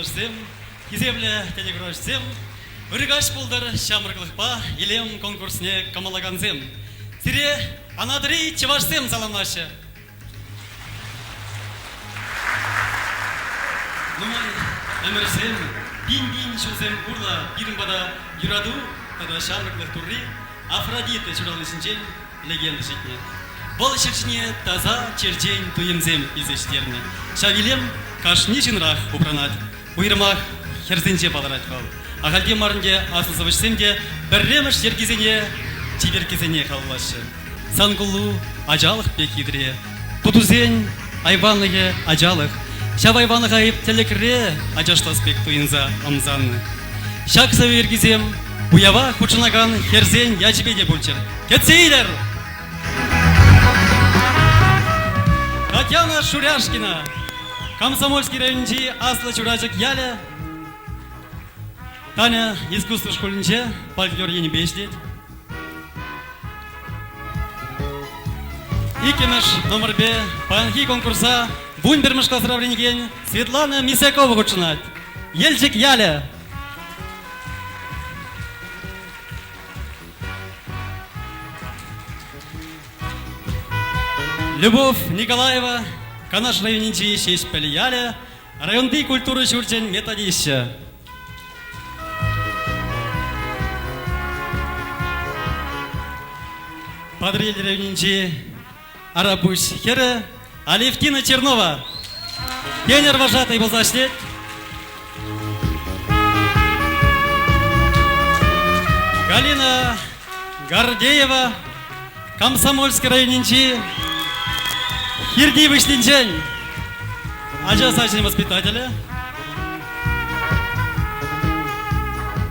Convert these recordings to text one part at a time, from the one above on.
тантӑшсем, хисеплӗ телекуравҫӑсем, ырӑ каҫ пултӑр ҫамрӑклӑхпа илем конкурсне кӑмӑллакансем. Сире Анатри чӑвашсем саламлаҫҫӗ. Нумай ӗмӗрсем, пин-пин ҫулсем урлӑ пирӗн пата юрату тата ҫамрӑклӑх турри Афродита ҫурални ҫинчен легенда ҫитнӗ. Вӑл ҫӗр ҫине таса черчен туйӑмсем илсе ҫитернӗ. Ҫав илем кашни ҫынрах упранать. Уйрӑмах хӗрсенче палӑрать вӑл. Ахальтен мар ӗнтӗ аслӑ сӑвӑҫсем те пӗрремӗш йӗркисене чиперккесене халаллаҫҫӗ. Сан куллу ачалӑх пек хитре. Тутусен айванлӑхӗ ачалӑх. Ҫав айванлӑха эп тӗлӗкре ачашлас пек туйӑнса ӑмсаннӑ. Ҫак сӑвӑ йӗркисем уява хутшӑнакан хӗрсен ячӗпе те пулчӗр. Кӗтсе илӗр! Татьяна Шуряшкина, Комсомольски районӗнчи Аслӑ Чурачӑк ялӗ. Таня искусство шкулӗнче фольклор енӗпе ӗҫлет. Иккӗмӗш номерпе паянхи конкурса вунпӗрмӗш класра вӗренекен Светлана Мисякова хутшӑнать. Елчӗк ялӗ. Любовь Николаева, Канаш районӗнчи Ҫеҫпӗл ялӗ, районти культура ҫурчӗн методисчӗ. Патӑрьел районӗнчи Арапуҫ хӗрӗ Алевтина Чернова пионер вожатӑй пулса ӗҫлет. Галина Гордеева Комсомольски районӗнчи Хирти Выҫлинчен ача сачӗн воспитателӗ.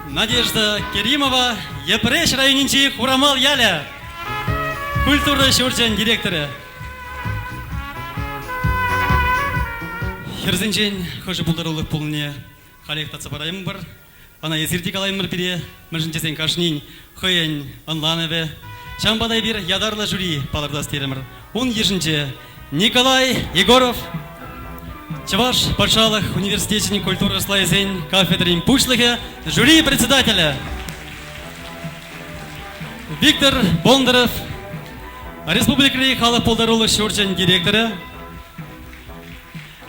Надежда Керимова Йӗпреҫ районӗнчи Хурамал ялӗ культура ҫурчӗн директорӗ. Хӗрсенчен хӑшӗ пултарулӑх пулнине халех татса параймӑпӑр. Ӑна эсир те калаймӑр пире, мӗншӗн тесен кашнин хӑйӗн ӑнланӑвӗ. Ҫавӑнпа та эпир ятарлӑ жюри палӑртас терӗмӗр. Ун йышӗнче Николай Егоров, Чӑваш патшалӑх университечӗн культура ӑслайӗсен кафедрин пуҫлӑхӗ, жюри председателӗ Виктор Бондаров, республикӑри халӑх пултарулӑх ҫурчӗн директорӗ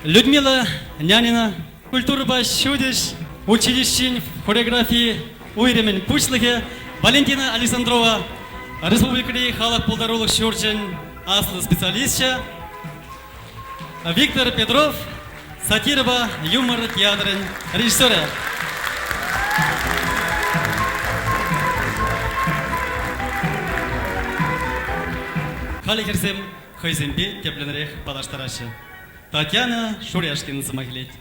Людмила Нянина, Культурӑпа ҫутӗҫ училищин хореографи уйрӑмӗн пуҫлӑхӗ Валентина Александрова, республикӑри халӑх пултарулӑх ҫурчӗн аслӑ специалисчӗ Виктор Петров, сатирӑпа юмор театрӗн режиссерӗ. Халӗ хӗрсем хӑйсемпе тӗплӗнрех паллаштараҫҫӗ. Татьяна Шуряшкина сӑмах илет.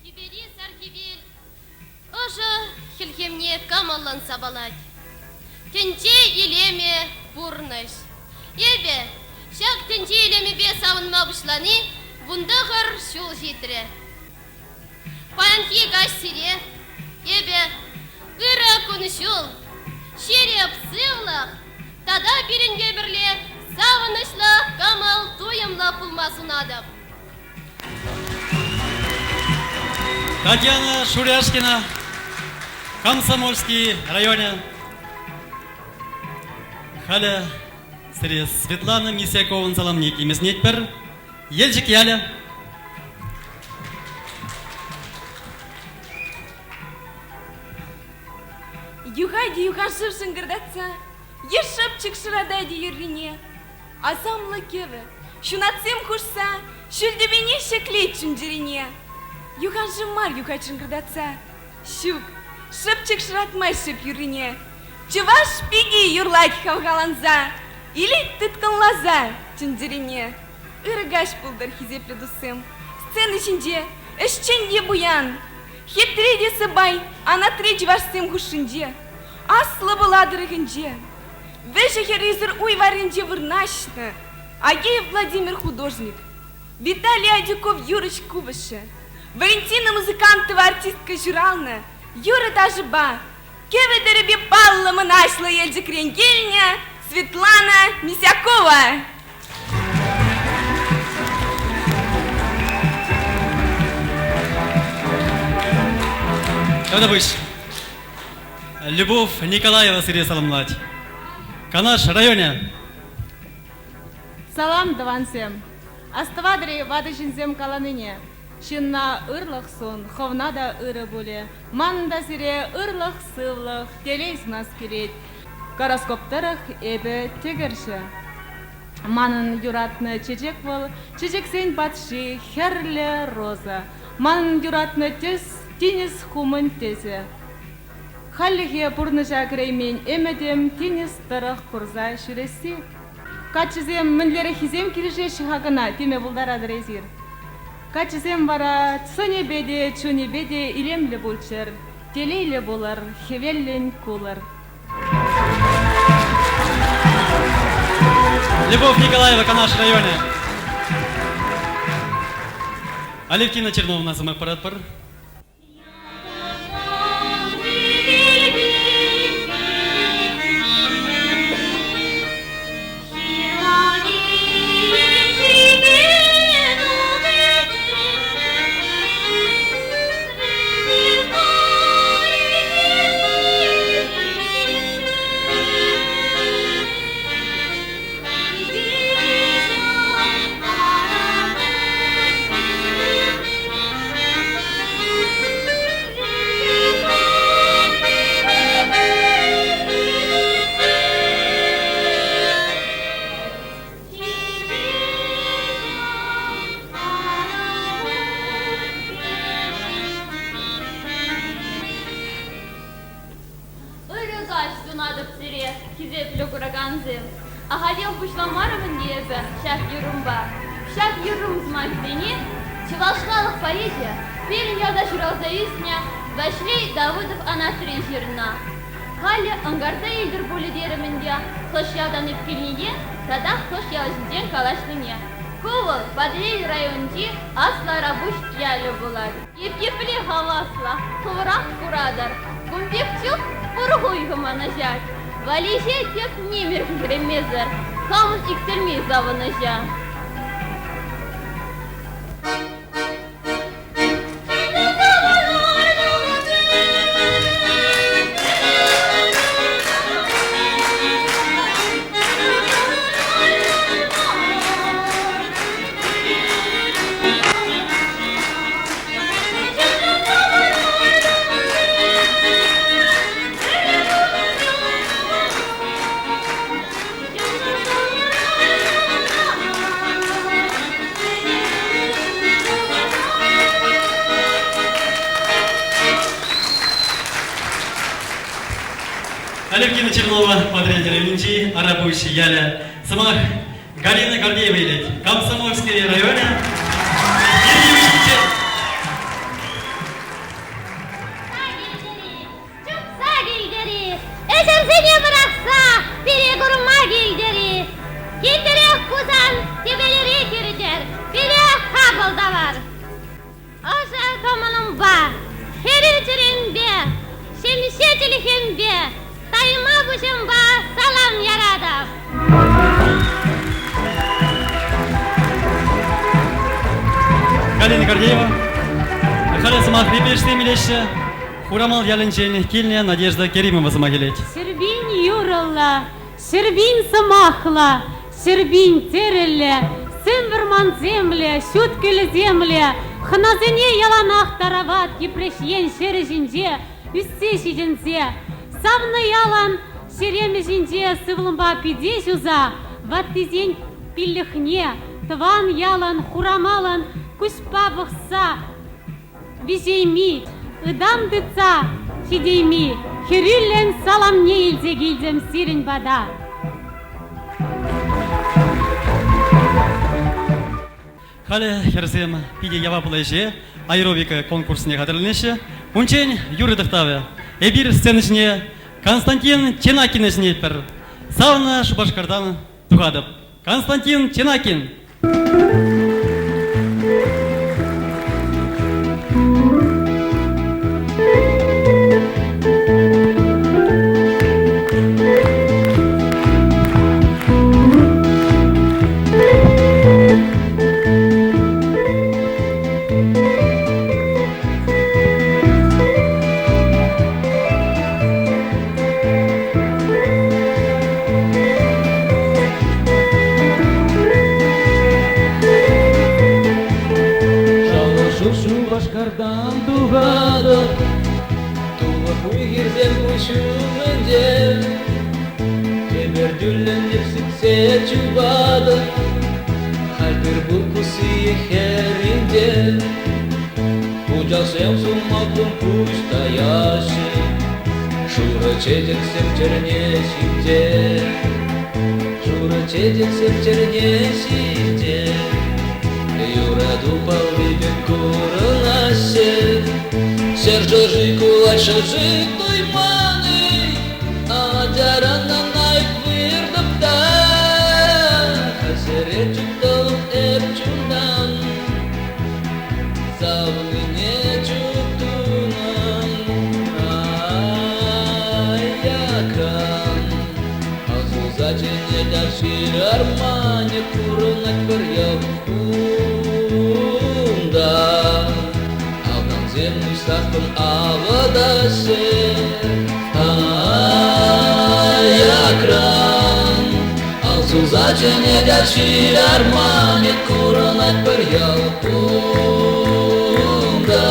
Тӳпери сар хӗвел ӑшӑ хӗлхемне кӑмӑллӑн сапалать. Тӗнче илемӗ пурнӑҫ. Эпӗ ҫак тӗнче илемӗпе савӑнма пуҫлани вунтӑхӑр ҫул ҫитрӗ. Паянхи каҫ сире эпӗ ырӑ кун-ҫул, ҫирӗп сывлӑх тата пирӗнпе пӗрле савӑнӑҫлӑ кӑмӑл-туйӑмлӑ пулма сунатӑп. Татьяна Шуряшкина, Комсомольски районӗ. Халӗ сире Светлана Мисяковӑн саламне итлеме сӗнетпӗр. Елчӗк ялӗ. Юхать юханшыв шӑнкӑртатса, е шӑпчӑк шӑратать юррине. Асамлӑ кӗвӗ, ҫунатсем хушса, ҫӳл тӳпене ҫӗклет чун-чӗрене. Юханшыв мар юхать шӑнкӑртатса, ҫук, шӑпчӑк шӑратмасть шеп юррине. Чӑваш пики юрлать хавхаланса, илет тыткӑнласа чун-чӗрене. Ырӑ каҫ пултӑр, хисеплӗ туссем. Сцена ҫинче ӗҫчен те пуян, хитре те сӑпай анатри чӑвашсем хушшинче, Аслӑ Пӑла тӑрӑхӗнче, вӗҫӗ-хӗррисӗр уй варринче вырнаҫнӑ Агеев Владимир художник, Виталий Адюков юрӑҫ купӑсҫӑ, Валентина Музыкантова артистка ҫуралнӑ юрӑ-ташӑпа, кӗвӗ-тӗрӗпе паллӑ мӑнаҫлӑ Елчӗкрен килнӗ Светлана Мисякова. Тавтапуҫ. Любовь Николаева сире саламлать. Канаш районӗ. Салам, тӑвансем! Астӑватӑр-и ватӑ ҫынсем каланине? Ҫынна ырлӑх сун, хӑвна та ырӑ пулӗ. Манӑн та сире ырлӑх-сывлӑх, телей сунас килет. Гороскоп тӑрӑх эпӗ тӗкӗрҫӗ. Манӑн юратнӑ чечек вӑл чечексен патши, хӗрлӗ роза. Манӑн юратнӑ тӗс тинӗс хумӗн тӗсӗ. Хальлӗхе пурнӑҫа кӗреймен ӗмӗтӗм тинӗс тӑрӑх курса ҫӳресси. Каччӑсем мӗнлереххисем килӗшеҫҫӗ-ха кӑна теме пултаратӑр эсир. Каччӑсем вара сӑнӗпе те, чунӗпе те илемлӗ пулччӑр, телейлӗ пулӑр, хӗвеллӗн кулӑр. Любовь Николаева, Канаш районӗ. Алевтина Черновна сӑмах паратпӑр. Ырӑ каҫ сунатӑп сире, хисеплӗ куракансем. Ахальтен пуҫламарӑм ӗнтӗ эпӗ ҫак юррӑмпа. Ҫак юррӑм сӑмахӗсене чӑваш халӑх поэчӗ, пирӗн ялта ҫуралса ӳснӗ Ваҫлей Давыдов-Анатри ҫырнӑ. Халӗ ӑнкарса илтӗр пулӗ терӗм ӗнтӗ хӑш ялтан эп килнине тата хӑш ял ҫинчен калаҫнине. Ку вӑл Патӑрьел районӗнчи Аслӑ Арапуҫ ялӗ пулать. Епле хаваслӑ, хӑвӑрах куратӑр. Кун пек чух пур хуйхӑ манӑҫать. Валеҫе тек нимӗр хӗремесӗр, хамӑн иксӗлми савӑнӑҫа. Алевтина Чернова, Патӑрьел районӗнчи Арапуҫ ялӗ. Сӑмах Галина Гордеева илет. Комсомольски районӗ. Чупса килтӗр-и, ӗҫӗрсене пӑрахса пире курма килтӗр-и? Килтӗрех пулсан тӗпелерех иртӗр, пире хапӑл тӑвӑр. Ӑшӑ кӑмӑлӑмпа, хӗрӳ чӗремпе, ҫемҫе чӗлхемпе, тайма пуҫӑмпа салам яратӑп. Галина Гордеева. Халӗ сӑмах пепеҫсем илеҫҫӗ. Хурамал ялӗнчен килнӗ Надежда Керимова сӑмах илет. Ҫӗрпин юрӑллӑ, ҫӗрпин сӑмахлӑ, ҫӗрпин тӗрӗллӗ, сӗм вӑрмансемлӗ, ҫут кӳлӗсемлӗ, хӑнасене яланах тарават Йӗпреҫ ен ҫӗрӗ ҫинче ӳссе ҫитӗнсе, савнӑ ялан ҫеремӗ ҫинче сывлӑмпа пите ҫуса, ваттисен пиллӗхне, тӑван ялӑн, Хурамалӑн куҫпа пӑхса виҫейми, ытам тытса ҫитейми хӗрӳллӗн саламне илсе килтӗм сирӗн пата. Халӗ хӗрсем питӗ яваплӑ ӗҫе аэробика конкурсне хатӗрленеҫҫӗ. Унччен юрӑ тӑхтавӗ. Эпир сцена ҫине Константин Ченакина чӗнетпӗр. Савнӑ Шупашкартан тухатӑп. Константин Ченакин! курӑнатӑп. Тулӑх уй-хирсем куҫ умӗнче. Тепӗр тӳллӗн эп сиксе чупатӑп. Халь тыр-пул пуссийӗ хӗрринче. Пучахсем сулмаклӑн пуҫ таяҫҫӗ. Шурӑ чечексем чӗрне ҫинче. Шурӑ чечексем чӗрне ҫинче. Юрату палли пек курӑнаҫҫӗ. Ҫӗр шӑрши кулать шӑрши туйман-и? Ачаран ӑна выртӑп та. Ҫӗре чуптӑвӑп эп чунтан. Савнине чуптунӑн аякран. Асуса чӗнет ҫил арманӗ курӑнать пӗр ял кунта. Автансем уҫсассӑн авӑтаҫҫӗ аякран. Асуса чӗнет ҫил арманӗ курӑнать пӗр ял кунта.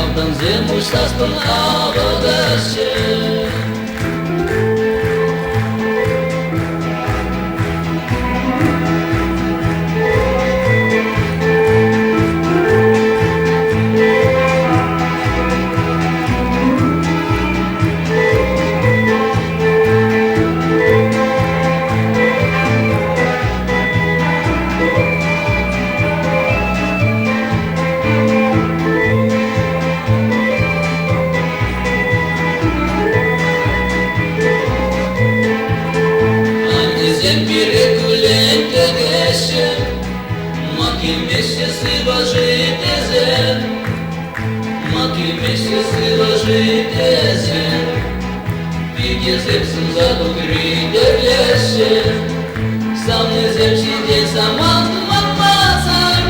Автансем уҫсассӑн авӑтаҫҫӗ. Аннесем пире куллен кӗтеҫҫӗ, ма килмеҫҫӗ сывӑ-ши тесе, ма килмеҫҫӗ сывӑ-ши тесе. Пикесем сӑмса тутри тӗрлеҫҫӗ, савнисем ҫинчен самант манмасӑр,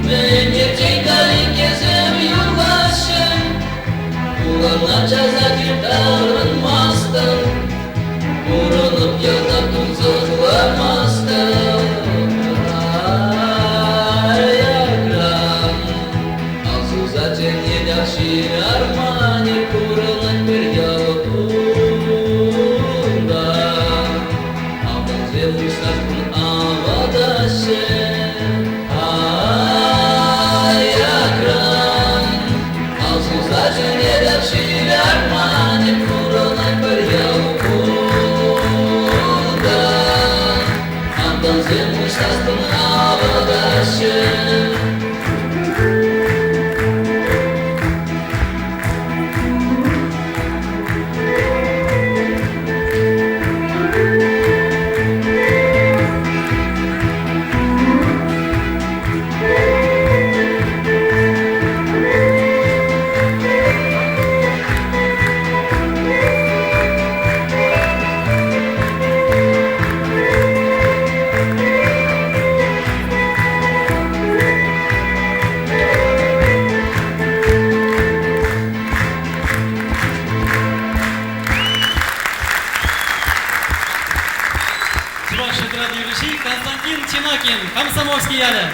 мӗн ирччен калинккесем юрлаҫҫӗ. Хулана часах таврӑнмастӑн, пурӑнӑп ялта тунсӑхламастӑп. Аякран асуса чӗнет ак ҫил арманӗ курӑнать пӗр ял кунта. Автансем уҫсассӑн авӑтаҫҫӗ аякран. Асуса чӗнет ак ҫил арманӗ курӑнать пӗр ял кунта. Автансем уҫсассӑн авӑтаҫҫӗ. Чӑваш эстрада юрӑҫи Константин Чемакин, Комсомольски ялӗ.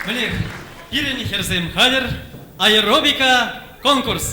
Мӗнех, пирӗн хӗрсем хатӗр. Аэробика конкурс.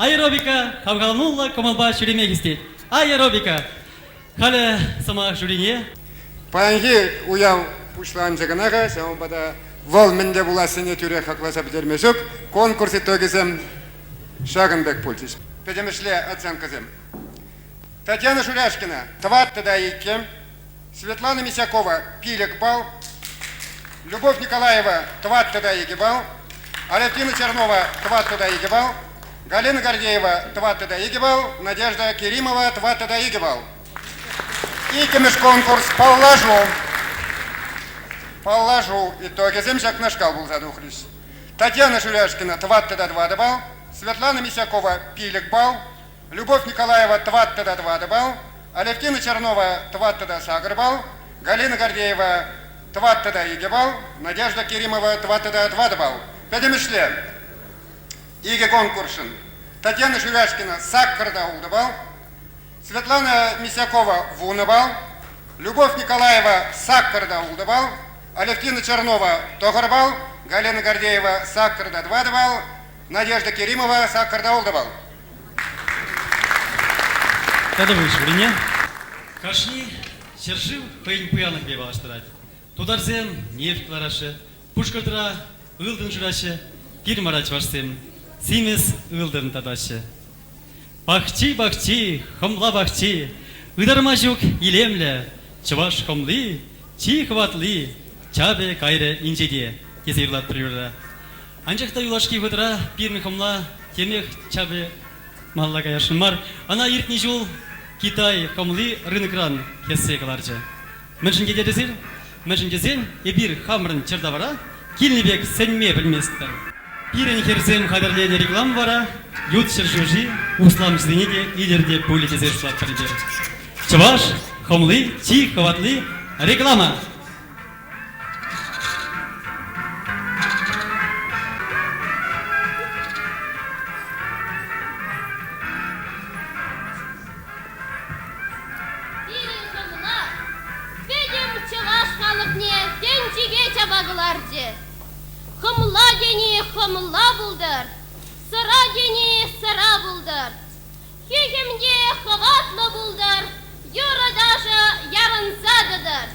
Аэробика хавхалануллӑ кӑмӑлпа ҫӳреме хистет. Аэробика! Халӗ сӑмах жюрине. Паянхи уяв пуҫланчӗ кӑна-ха, ҫавӑнпа та вӑл мӗнле пулассине тӳрех хакласа пӗтерме ҫук. Конкурс итогӗсем ҫакӑн пек пулчӗҫ. Пӗтӗмӗшле оценкӑсем. Татьяна Шуряшкина тӑваттӑ та иккӗ, Светлана Мисякова пилӗк балл, Любовь Николаева тӑваттӑ та икӗ балл, Алевтина Чернова тӑваттӑ та икӗ балл, Галина Гордеева тӑваттӑ та икӗ балл, Надежда Керимова тӑваттӑ та икӗ балл. Иккӗмӗш конкурс паллашу. Паллашу итогӗсем ҫакнашкал пулса тухрӗҫ. Татьяна Шуряшкина тӑваттӑ та тӑватӑ балл, Светлана Мисякова пилӗк балл, Любовь Николаева тӑваттӑ та тӑватӑ балл, Алевтина Чернова тӑваттӑ та сакӑр балл, Галина Гордеева тӑваттӑ та икӗ балл, Надежда Керимова тӑваттӑ та тӑватӑ балл. Пӗтӗмӗшле икӗ конкурсшӑн Татьяна Шуряшкина саккӑр та ултӑ балл, Светлана Мисякова вунӑ балл, Любовь Николаева саккӑр та ултӑ балл, Алевтина Чернова тӑхӑр балл, Галина Гордеева саккӑр та тӑватӑ балл, Надежда Керимова саккӑр та ултӑ балл. Тата вырӑнне кашни ҫӗршыв хӑйӗн пуянлӑхӗпе паллаштарать. Тутарсем нефть кӑлараҫҫӗ, Пушкӑртра ылтӑн шыраҫҫӗ, пирӗн вара чӑвашсем симӗс ылтӑн татаҫҫӗ. Пахчи-пахчи, хӑмла пахчи, ытарма ҫук илемлӗ, чӑваш хӑмли чи хӑватли, чапӗ кайрӗ инҫете, тесе юрлатпӑр юрра. Анчах та юлашки вӑхӑтра пирӗн хӑмла темех чапӗ малалла каясшӑн мар. Ӑна иртнӗ ҫул Китай хӑмли рынокран хӗссе кӑларчӗ. Мӗншӗн тетӗр эсир? Мӗншӗн тесен эпир хамӑрӑн чӗртавара килнӗ пек сӗнме пӗлместпӗр. Пирӗн хӗрсем хатӗрленӗ реклама вара ют ҫӗршыври усламҫӑсене те илӗртет пулӗ тесе шутлатпӑр эпир. Чӑваш хӑмли чи хӑватли реклама! Пирӗн хӑмла пӗтӗм чӑваш халӑхне тӗнчипе чапа кӑларчӗ. Хӑмла тени хӑмла пултӑр, сӑра тени сӑра пултӑр. Хӳхӗм те хӑватлӑ пултӑр, юрӑ-ташӑ ярӑнса тӑтӑр.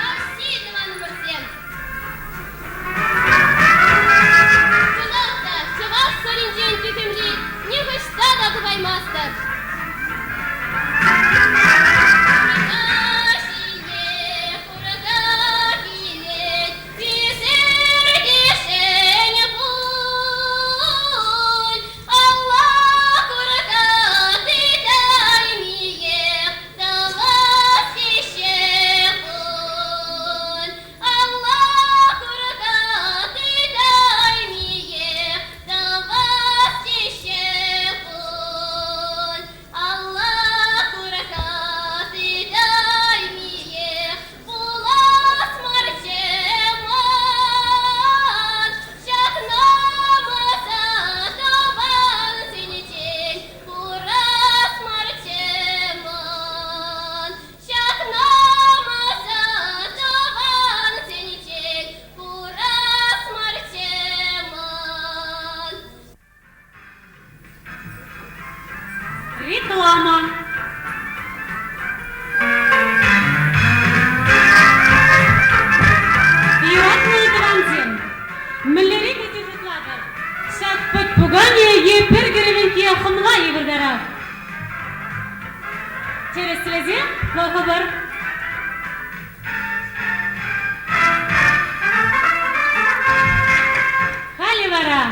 Таҫти тӑванӑмӑрсем! Чӑнах та, чӑваш сӑринчен тӳхӗмли нихӑҫта та тупаймастӑр. Курка ҫине курка килет, Ӳсӗртешӗн пуль, Алла курка тытаймиех тӑвас теҫҫӗ пуль. Алла курка тытаймиех тӑвас теҫҫӗ пуль. Алла курка тытаймиех Пулас марччӗ ман ҫак намӑса тӑвансенчен курас марччӗ ман ҫак намӑса тӑвансенчен курас марччӗ ман. Реклама. Юратнӑ тӑвансем, мӗнлерех ӗҫе шутлатӑр? Ҫак пӑт пукане е пӗр кӗрӗвӗнкке хӑмла йывӑртарах? Тӗрӗслесе пӑхӑпӑр. Халӗ вара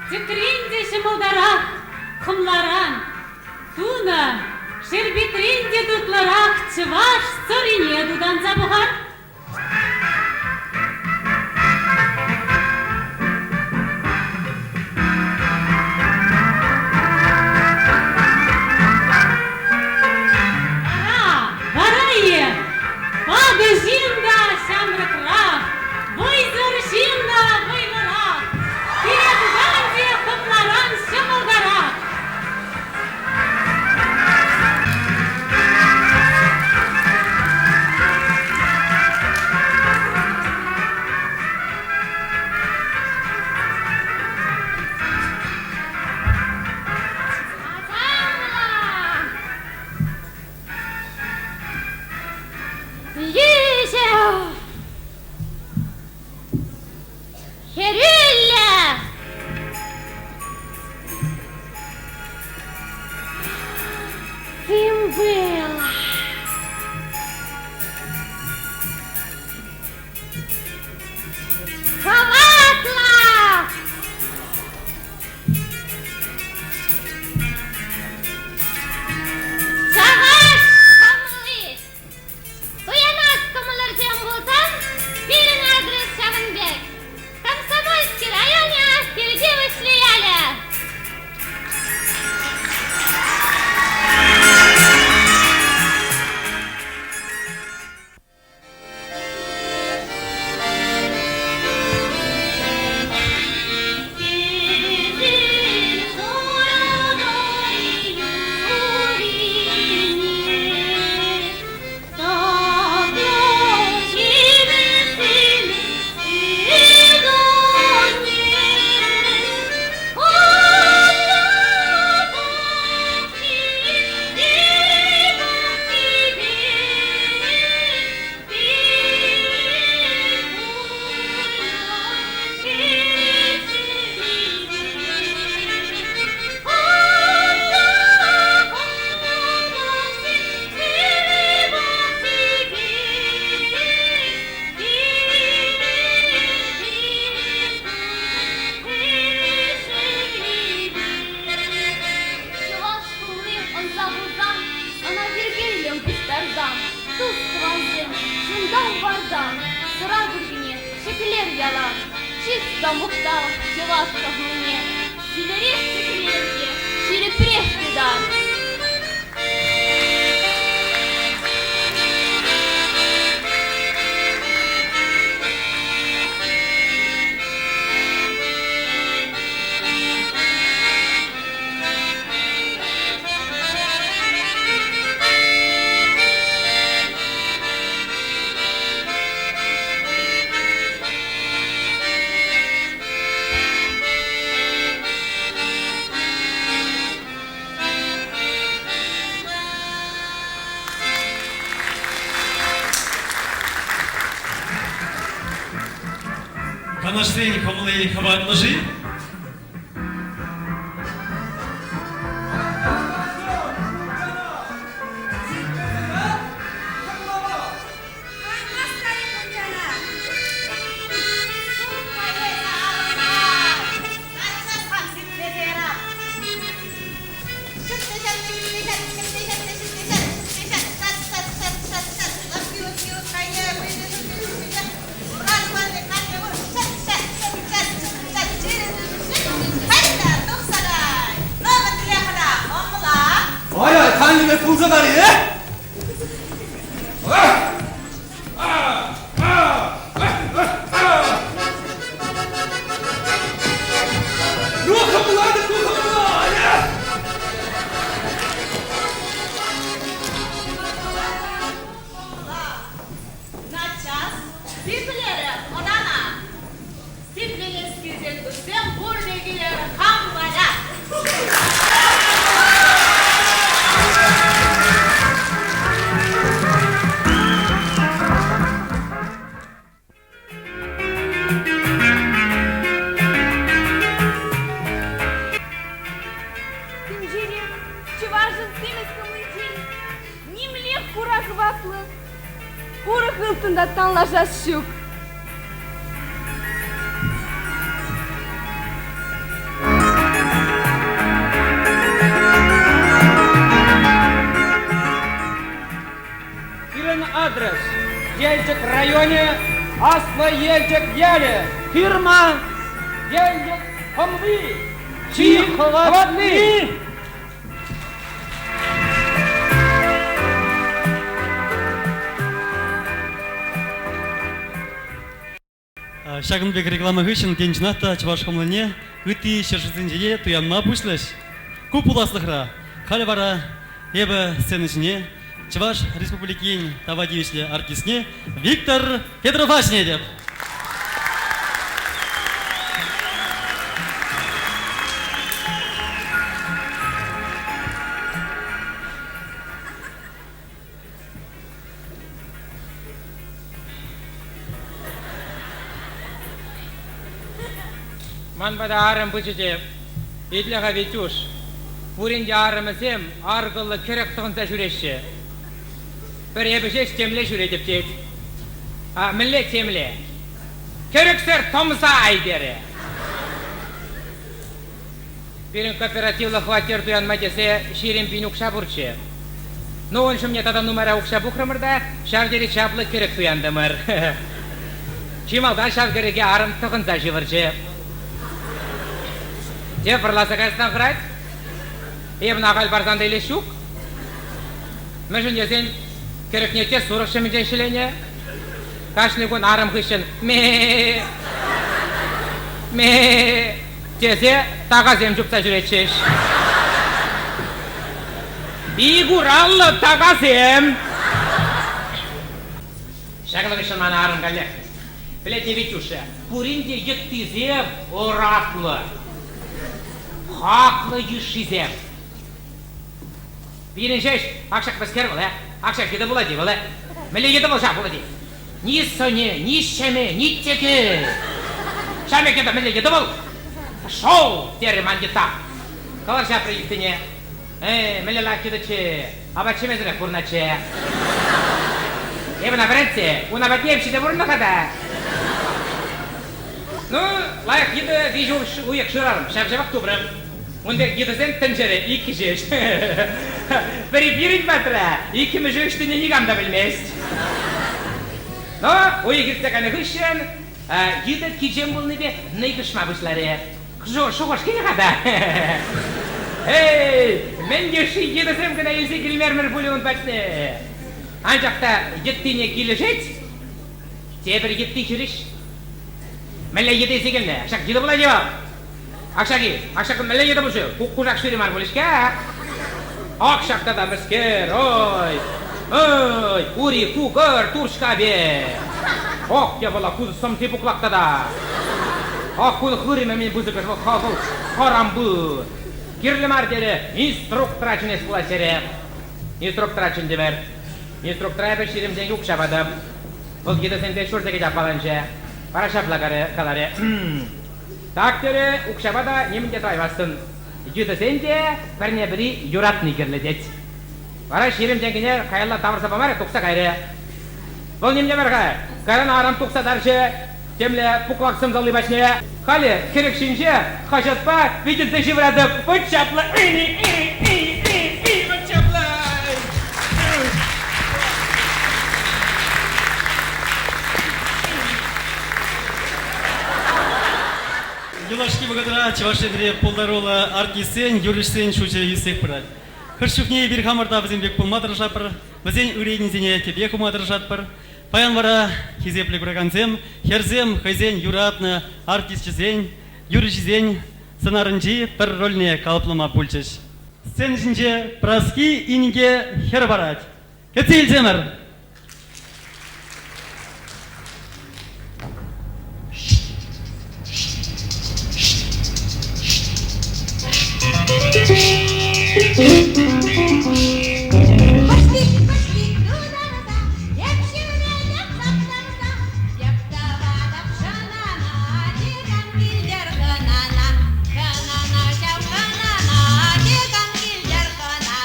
тӗкрен те ҫӑмӑлтарах хӑмларан тунӑ шерпетрен те тутлӑрах чӑваш сӑрине тутанса пӑхар. Вара, вара-и, ватӑ ҫын та ҫамрӑкрах, вӑйсӑр ҫын та вӑйлӑрах, пире тукан те хӑмларан ҫӑмӑлтарах. Каялла. Хӑватлӑх! Чӑваш хӑмли! Туянас кӑмӑлӑрсем пулсан пирӗн адрес ҫавӑн пек. Комсомольски районӗ, Хирти Выҫли ялӗ. Чӑваш хулли ӑнса пулсан, ӑна йӗркеллӗн пуҫтарсан, тус-тӑвансем чунтан-вартан сӑра куркине ҫӗклер ялан. Чыс та мухтав чӑваш кӑмӑлне ҫӳлерех ҫӗклер те ҫирӗпрех тытар. Канашсен хӑмли хӑватлӑ-ши? Ай-ай, канлӗ пулса тӑрӗ, э? Ну, хӑпӑлатӑп, ну, хӑпӑла! Наччас сиплерӗ хӑнана. Сипленес килсен туссем пурте килӗр хам вара. Тӗнчере чӑвашӑн симӗс хӑмлинчен нимле хура кӑваклӑ урӑх ылтӑн та танлашас ҫук. Пирӗн адрес Елчӗк районӗ, Аслӑ Елчӗк ялӗ, фирма Елчӗк хӑмли, чи хӑватли. Ҫакӑн пек реклама хыҫҫӑн тен чӑнах та чӑваш хӑмлине ытти ҫӗршывсенче те туянма пуҫлӗҫ. Ку пуласлӑхра. Халӗ вара эпӗ сцена ҫине Чӑваш Республикин тава тивӗҫлӗ артистне Виктор Петрова чӗнетӗп. Ман пата арӑм пычӗ те, итле-ха, Витюш, пурин те арӑмӗсем аркӑллӑ кӗрӗк тӑхӑнса ҫӳреҫҫӗ. Пӗр эпӗ ҫеҫ темле ҫӳретӗп тет. А мӗнле темле? Кӗрӗксӗр тӑмсай терӗ. Пирӗн кооперативлӑ хваттер туянма тесе 20 пин укҫа пурччӗ. Ну, ун ҫумне тата нумайрах укҫа пухрӑмӑр та ҫав тери чаплӑ кӗрӗк туянтӑмӑр. Чи малтан ҫав кӗрӗке арӑм тӑхӑнса ҫывӑрчӗ. Те вӑрласа кайсан хӑрать. Эп ӑна ахаль парсан та илес ҫук. Мӗншӗн тесен кӗрӗкне те сурӑх ҫӑмӗнчен ҫӗленӗ. Кашни кун арӑм хыҫҫӑн ме ме тесе такасем чупса ҫӳретчӗҫ. Ик ураллӑ такасем! Ҫакӑн хыҫҫӑн мана арӑм каллех пӗлетне Витюша, пурин те йыттисем ӑратлӑ, хаклӑ йышшисем. Пирӗн ҫеҫ ак ҫак мӗскер вӑл, э? Ак ҫак йытӑ пулать-и вӑл, э? Мӗнле йытӑ вӑл ҫав пулать-и? Ни сӑнӗ, ни ҫӑмӗ, ни тӗкӗ. Ҫав пек йытӑ мӗнле йытӑ вӑл? Шоу! терӗ ман йытта. Кӑлӑр ҫапрӗ йыттине. Э, мӗнле лайӑх йытӑччӗ. Апат ҫимесӗрех пурӑнатчӗ. Эп ӑна вӗрентсе, ун апатне эп ҫисе пурӑннӑ-ха та. Ну, лайӑх йытӑ виҫ уйӑх шырарӑм, ҫав-ҫавах тупрӑм. Ун пек йытӑсем тӗнчере иккӗ ҫеҫ. Пӗри пирӗн патра, иккӗмӗшӗ ӑҫтине никам та пӗлмест. Но уйӑх иртсе кайнӑ хыҫҫӑн йытӑ кичем пулнипе нӑйкӑшма пуҫларӗ. Шухӑш килӗ-ха та. Эй, мӗн йышши йытӑсем кӑна илсе килмерӗмӗр пулӗ ун патне. Анчах та йыттине килӗшет, тепӗр йытти хирӗҫ. Мӗнле йытӑ илсе килнӗ? Ҫак йытӑ пулать-и вӑл? Ак ҫак-и? Ак ҫак мӗнле йытӑ пулчӗ? Кушак ҫӳри мар пулӗ-ҫке? Ак ҫак тата мӗскер? Ой! Ой! Ури кукӑр турчка пек! Ах, япала, ку сӑмси пуклак тата! Ах, кун хырӑмӗ мӗн пысӑкӑш вӑл, вӑл харампы! Кирлӗ мар терӗ, инструктора чӗнес пулать терӗ. Инструктора чӗнтӗмӗр. Инструктора эпӗ 20 укҫа патӑм. Вӑл йытӑсемпе ҫур сехет аппаланчӗ. Вара ҫапла каларӗ. Так терӗ, укҫапа та нимӗн те тӑваймастӑн. Йытӑсен те пӗрне-пӗри юратни кирлӗ тет. Вара 20 тенкӗне каялла тавӑрса памарӗ, тухса кайрӗ. Вӑл ним те мар-ха, кайран арӑм тухса тарчӗ, темле пуклак сӑмсалли патне. Халӗ хӗрӗх ҫинче хаҫатпа витӗнсе ҫывӑратӑп. Вӑт чаплӑ! Вӑт чаплӑ! Юлашки вӑхӑтра Чӑваш Енре пултаруллӑ артистсен, юрӑҫсен шучӗ ӳссех пырать. Хӑш чухне эпир хамӑр та вӗсем пек пулма тӑрӑшатпӑр, вӗсен ырӑ тӗпе хума тӑрӑшатпӑр. Паян вара, хисеплӗ куракансем, хӗрсем хӑйсен юратнӑ артисчӗсен, юрӑҫисен сӑнарӗнчи пӗр рольне калӑплама пулчӗҫ. Сцена ҫинче Праски инке хӗр парать. Кӗтсе илсемӗр! Пошли, пошли, туда-туда, эп ҫӳретӗп таптарса, эп тӑватӑп шӑнана, текам килтӗр хӑнана, хӑнана ҫав хӑнана, текам килтӗр хӑнана.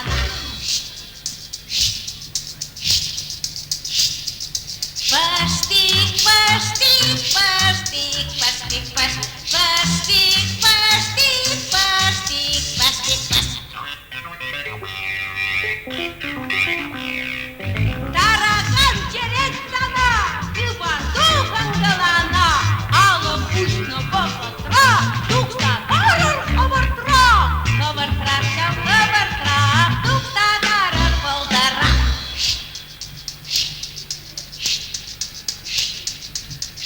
Паштик, паштик, паштик, паштик, паш, паштик, паштик, паштик, паштик, паш. Таракан черет сана, йӑпату хӑнкӑлана, алӑк уҫнӑ вӑхӑтра тухса тарӑр хӑвӑртрах, хӑвӑртрах ҫав хӑвӑртрах тухса тарӑр пӑлтӑрах.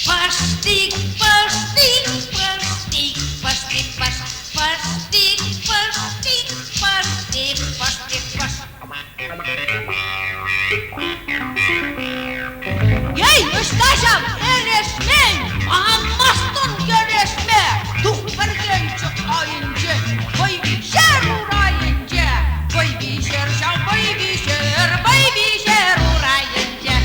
Паштик, паштик, паштик, паштик, паш, паштик, паштик, паштик, паштик, паш. Ей, ӑҫта ҫав эрешмен? Манмастӑн кӗрешме! Тух пӗркенчӗк айӗнчен, вӑй виҫер урайӗнче! Вӑй виҫер ҫав, вӑй виҫер, вӑй виҫер урайӗнче!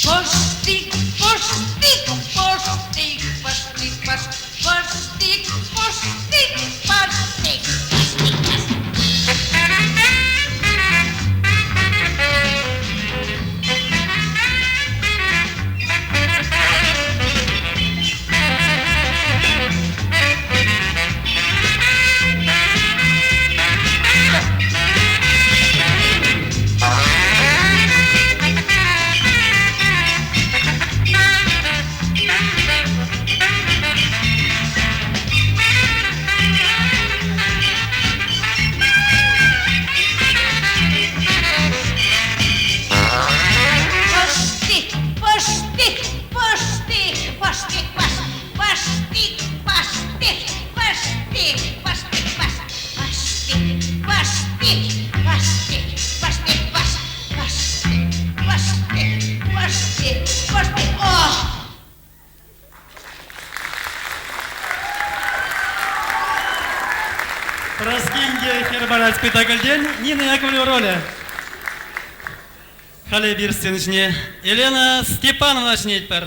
Пӑштик, пӑштик, пӑштик, пӑштик, пӑш, пӑштик, пӑштик, пӑштик, пӑштик, пӑш. Кӗрӗвенке хӗр парать спектакльтен Нина Яковлева ролӗ. Халӗ эпир сцена ҫине Елена Степановна чӗнетпӗр.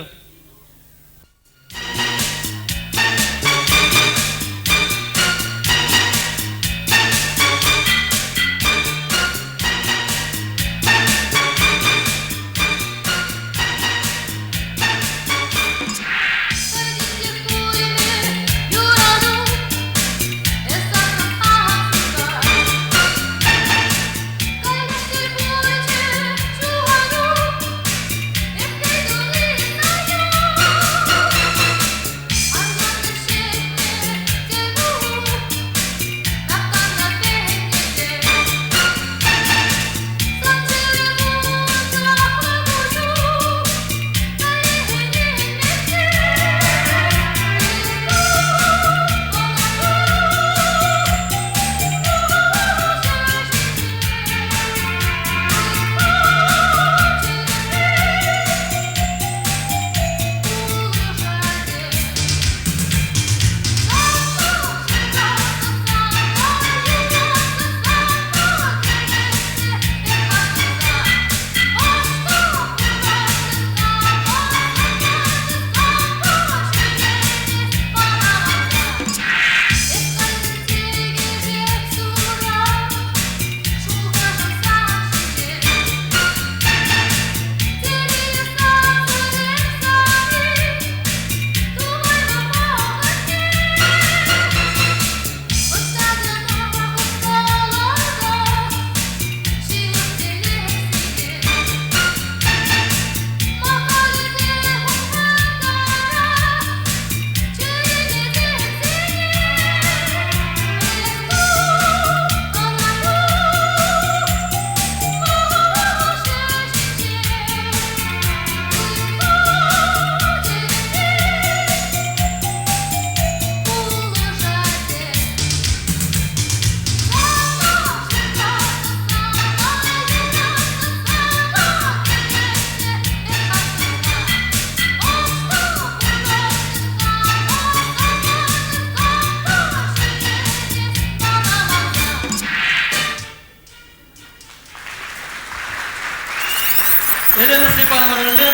Елена Степанова ролӗнче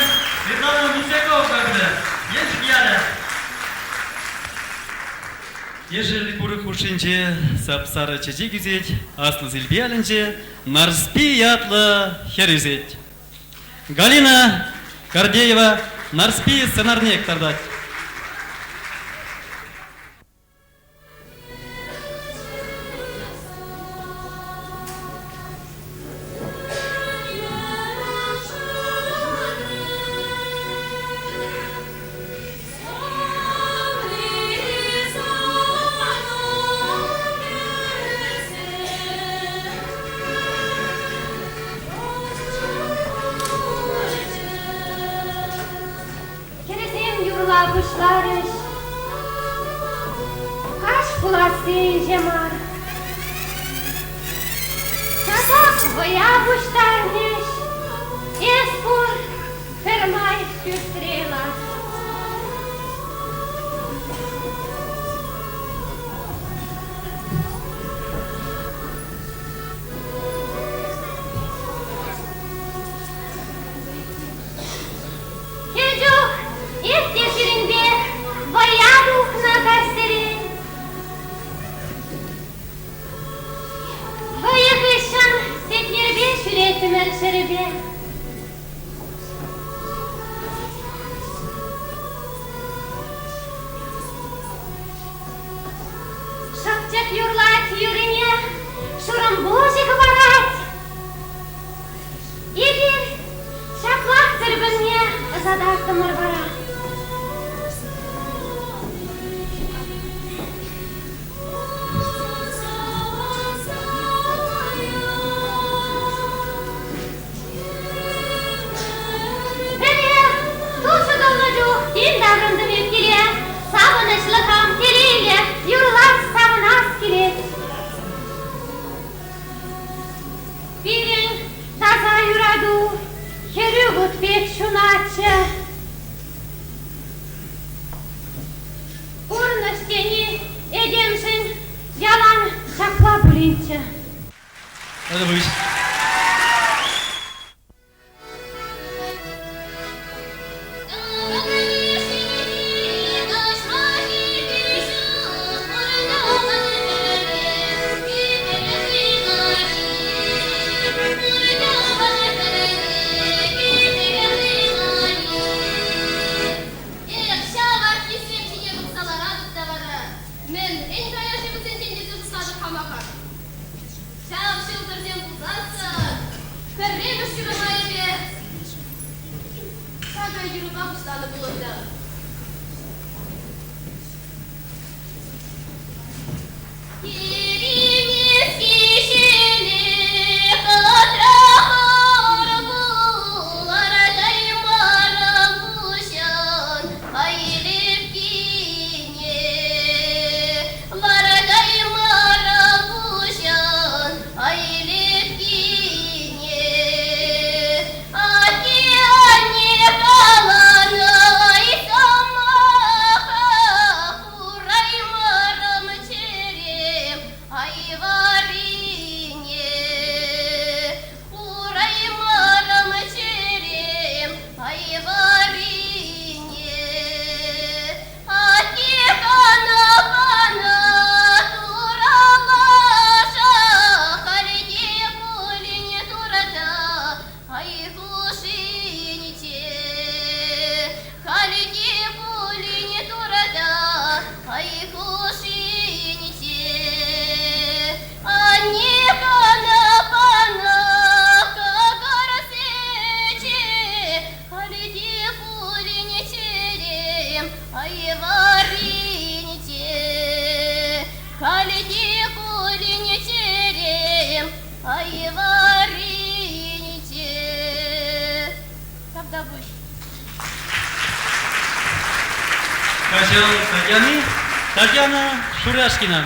Светлана Мисякова кӑтартнӑ. Елчӗк ялӗ. Ешӗл курӑк хушшинче сап-сарӑ чечек ӳсет, Аслӑ Силпи ялӗнче Нарспи ятлӑ хӗр ӳсет. Галина Гордеева Нарспи сценарне кӑтартать. Хӗрсем юрла пуҫларӗҫ. Каҫ пуласси инҫе мар. Часах вӑя пуҫтарнӗҫ. Эс пур, пӗрмай пӳртре лар. Хӗр чух эс те сирӗнпе вӑя тухнӑ каҫсерен. Вӑйӑ хыҫҫӑн Сетнерпе ҫӳреттӗмӗр ҫӗрӗпе. Шӑпчӑк юрлать юррине, шурӑмпуҫӗ хӑпарать. Эпир ҫаплах пӗр-пӗрне ӑсататтӑмӑр вара. Пӗрре тул ҫутӑлнӑ чух тин таврӑнтӑм эп киле. Савӑнӑҫлӑ хам телейлӗ юрлас, савӑнас килет. Пирӗн таса юрату хӗрӳ вут пек ҫунатчӗ. Пурнӑҫ тени этемшӗн ялан ҫапла пулин. пулинччӗ. Тата пуҫ. Эх, ҫав артистсем ҫине пӑхса ларатӑп та вара. Мӗнрен кая-ши вӗсенчен тесе шутлатӑп хамахах. Ҫав ҫӑлтӑрсем пулсассӑн пӗрремӗш юрӑма эпӗ ҫакӑ юрӑпа пуҫланӑ пулӑттӑм. Кураймарӑм чӗрем айварине, Кураймарӑм чӗрем айварине. Атте кана панӑ туралаша, Халь те пулин турта ай хушшинче. Халь те пулин турта ай хушшинче. Анне кана панӑ кӑкӑр сӗчӗ, халь те пулин чӗрем ай варринче. Халь те пулин чӗрем ай варринче. Тавтапуҫ. Каҫал Татьяни, Татьяна Шуряшкина.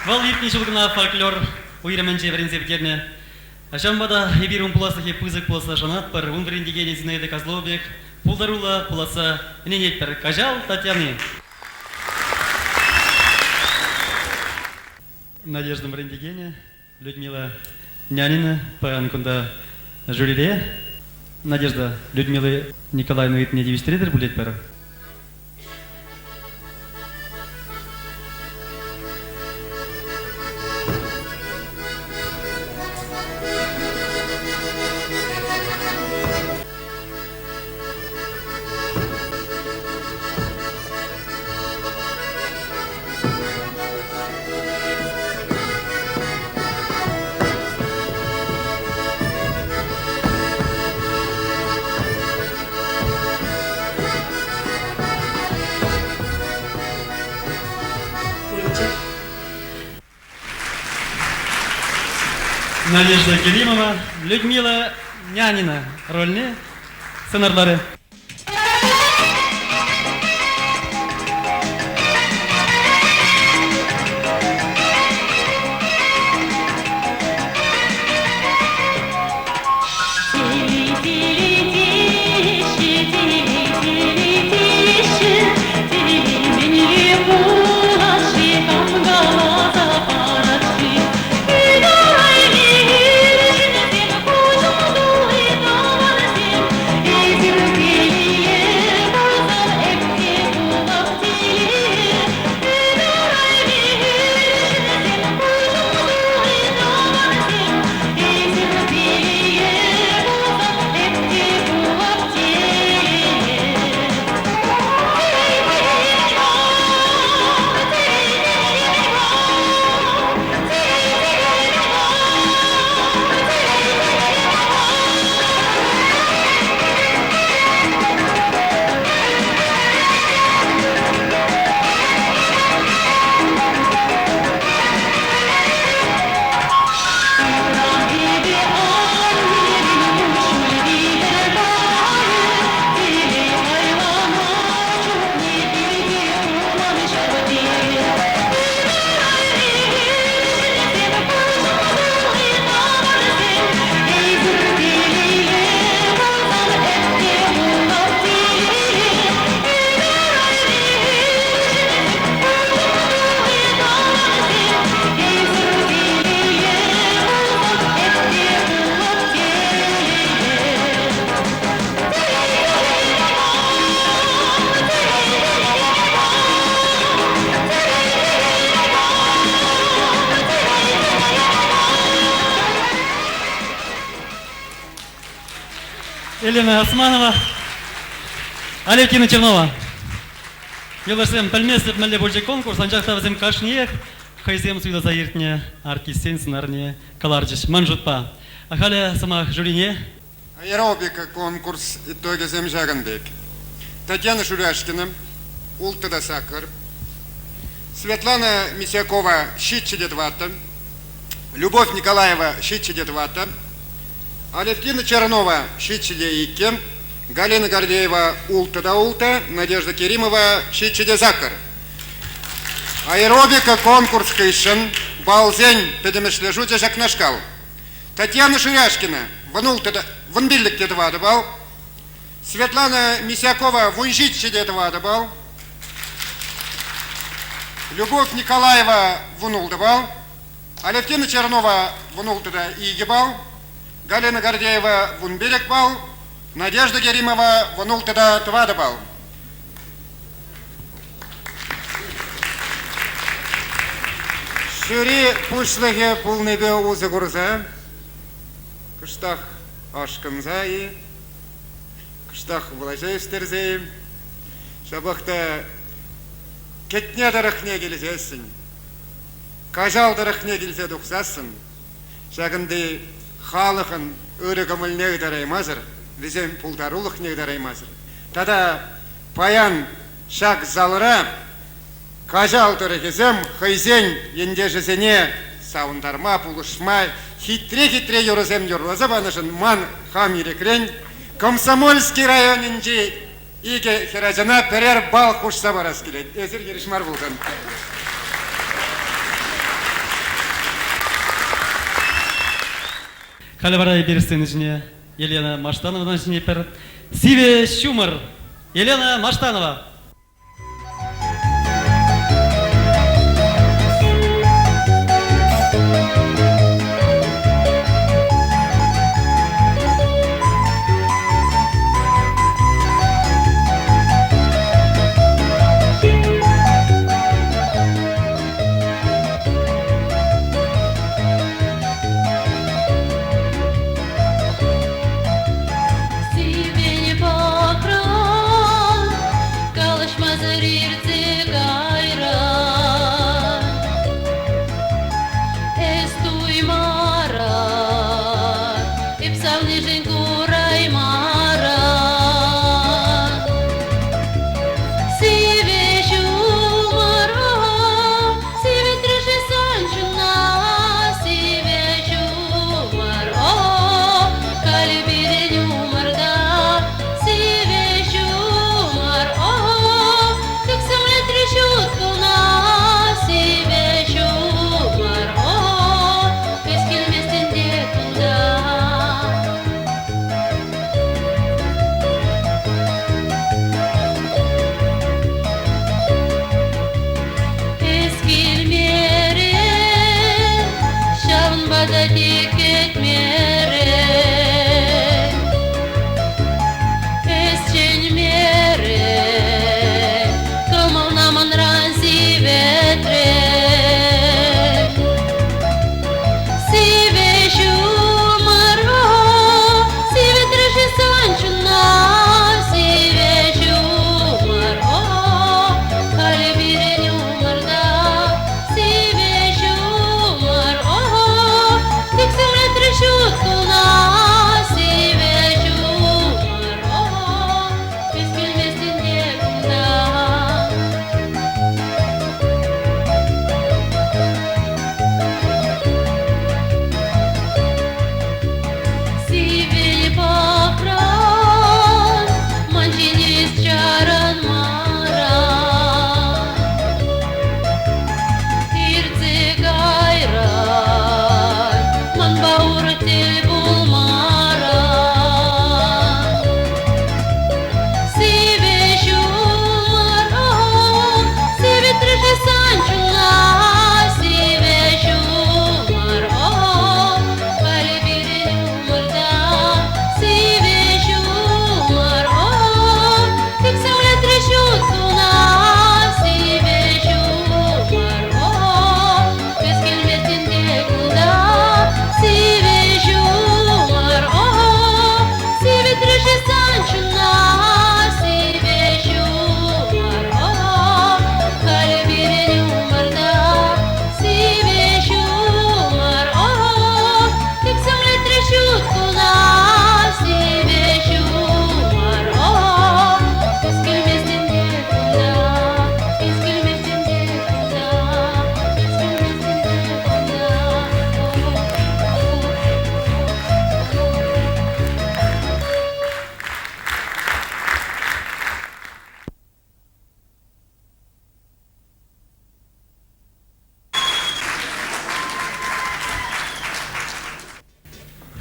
Вӑл иртнӗ ҫул кӑна фольклор уйрӑмӗнче вӗренсе пӗтернӗ. Ҫавӑнпа та эпир ун пуласлӑхӗ пысӑк пуласса шанатпӑр. Ун вӗрентекенӗ Зинаида Козлова пек пултаруллӑ пуласса ӗненетпӗр. Каҫал Татьяни. Надежда вӗрентекенӗ Людмила Нянина паян кунта жюрире. Надежда, Людмила Николаевна ыйтнине тивӗҫтеретӗр пулетпӗр. Надежда Керимова, Людмила Нянина рольне сӑнарларӗ. Эсир Елена Османова, Алевтина Чернова. Юлташсем, пӗлместӗп, мӗнле пулчӗ конкурс, анчах та вӗсем кашниех хӑйсем суйласа иртнӗ артистсен сӑнарне кӑларчӗҫ. Ман шутпа, халӗ сӑмах жюрине. Аэробика конкурс итогӗсем ҫакӑн пек. Татьяна Шуряшкина улттӑ та саккӑр, Светлана Мисякова ҫиччӗ те тӑваттӑ, Любовь Николаева ҫиччӗ те тӑваттӑ, Алевтина Чернова ҫиччӗ те иккӗ, Галина Гордеева улттӑ та улттӑ, Надежда Керимова ҫиччӗ те саккӑр. Аэробика конкурс хыҫҫӑн балсен пӗтӗмӗшле шучӗ ҫакнашкал. Татьяна Ширяшкина вун пиллӗк те тӑватӑ балл, Светлана Мисякова вунҫиччӗ те тӑватӑ балл, Любовь Николаева вунултӑ балл, Алевтина Чернова вунултӑ та икӗ балл, Галина Гордеева вунпилӗк балл, Надежда Керимова вунултӑ та тӑватӑ балл. Жюри пуҫлӑхӗ пулнипе усӑ курса кӑштах ашкӑнса-и, кӑштах влаҫа ӳстерсе-и, ҫапах та Кӗтне тӑрӑхне килсессӗн, Каҫал тӑрӑхне килсе тухсассӑн ҫакӑнти халӑхӑн ырӑ кӑмӑлне ытараймасӑр, вӗсен пултарулӑхне ытараймасӑр тата паян ҫак залра Каҫал тӑрӑхӗсем хӑйсен ентешӗсене савӑнтарма, пулӑшма хитре-хитре юрӑсем юрласа панӑшӑн ман хам ирӗкрен Комсомольски районӗнчи икӗ хӗрачана пӗрер балл хушса парас килет. Эсир хирӗҫ мар пулсан. Халӗ вара эпир сцена ҫине Елена Маштановӑна чӗнетпӗр. Сивӗ ҫумӑр. Елена Маштанова. Сивӗ пӑхран калаҫмасӑр иртсе кайран. Эс туймаран, эп савнишӗн кураймаран. Сивӗ ҫумӑра, сивӗтрӗ-ши сан чуна, сивӗ ҫумӑр, халӗ пирӗн умӑрта. Сивӗ ҫумӑр, тӗксӗмлетрӗ ҫут куна, сивӗ ҫумӑр, эс килместӗн те кунта. Эс килмерӗн, ҫавӑнпа та тек кӗтмерӗн. Эс чӗнмерӗн, кӑмӑлна манран сивӗтрӗн. Сивӗ ҫумӑра, сивӗтрӗ-ши сан чуна, сивӗ ҫумӑра, халӗ пирӗн умӑрта. Сивӗ ҫумӑр, тӗксӗмлетрӗ ҫут куна, сивӗ ҫумӑр, эс килместӗн те кунта. Сивӗ пӑхран ман ҫине эс чарӑнмаран. Иртсе кайран манпа урӑх тӗл пулмаран. Сивӗ ҫумӑр, сивӗтрӗ-ши сан чуна, сивӗ ҫумӑр, халӗ пирӗн умӑрта. Сивӗ ҫумӑр, тӗксӗмлетрӗ ҫут куна, сивӗ ҫумӑр, эс килместӗн те кунта, сивӗ ҫумӑр.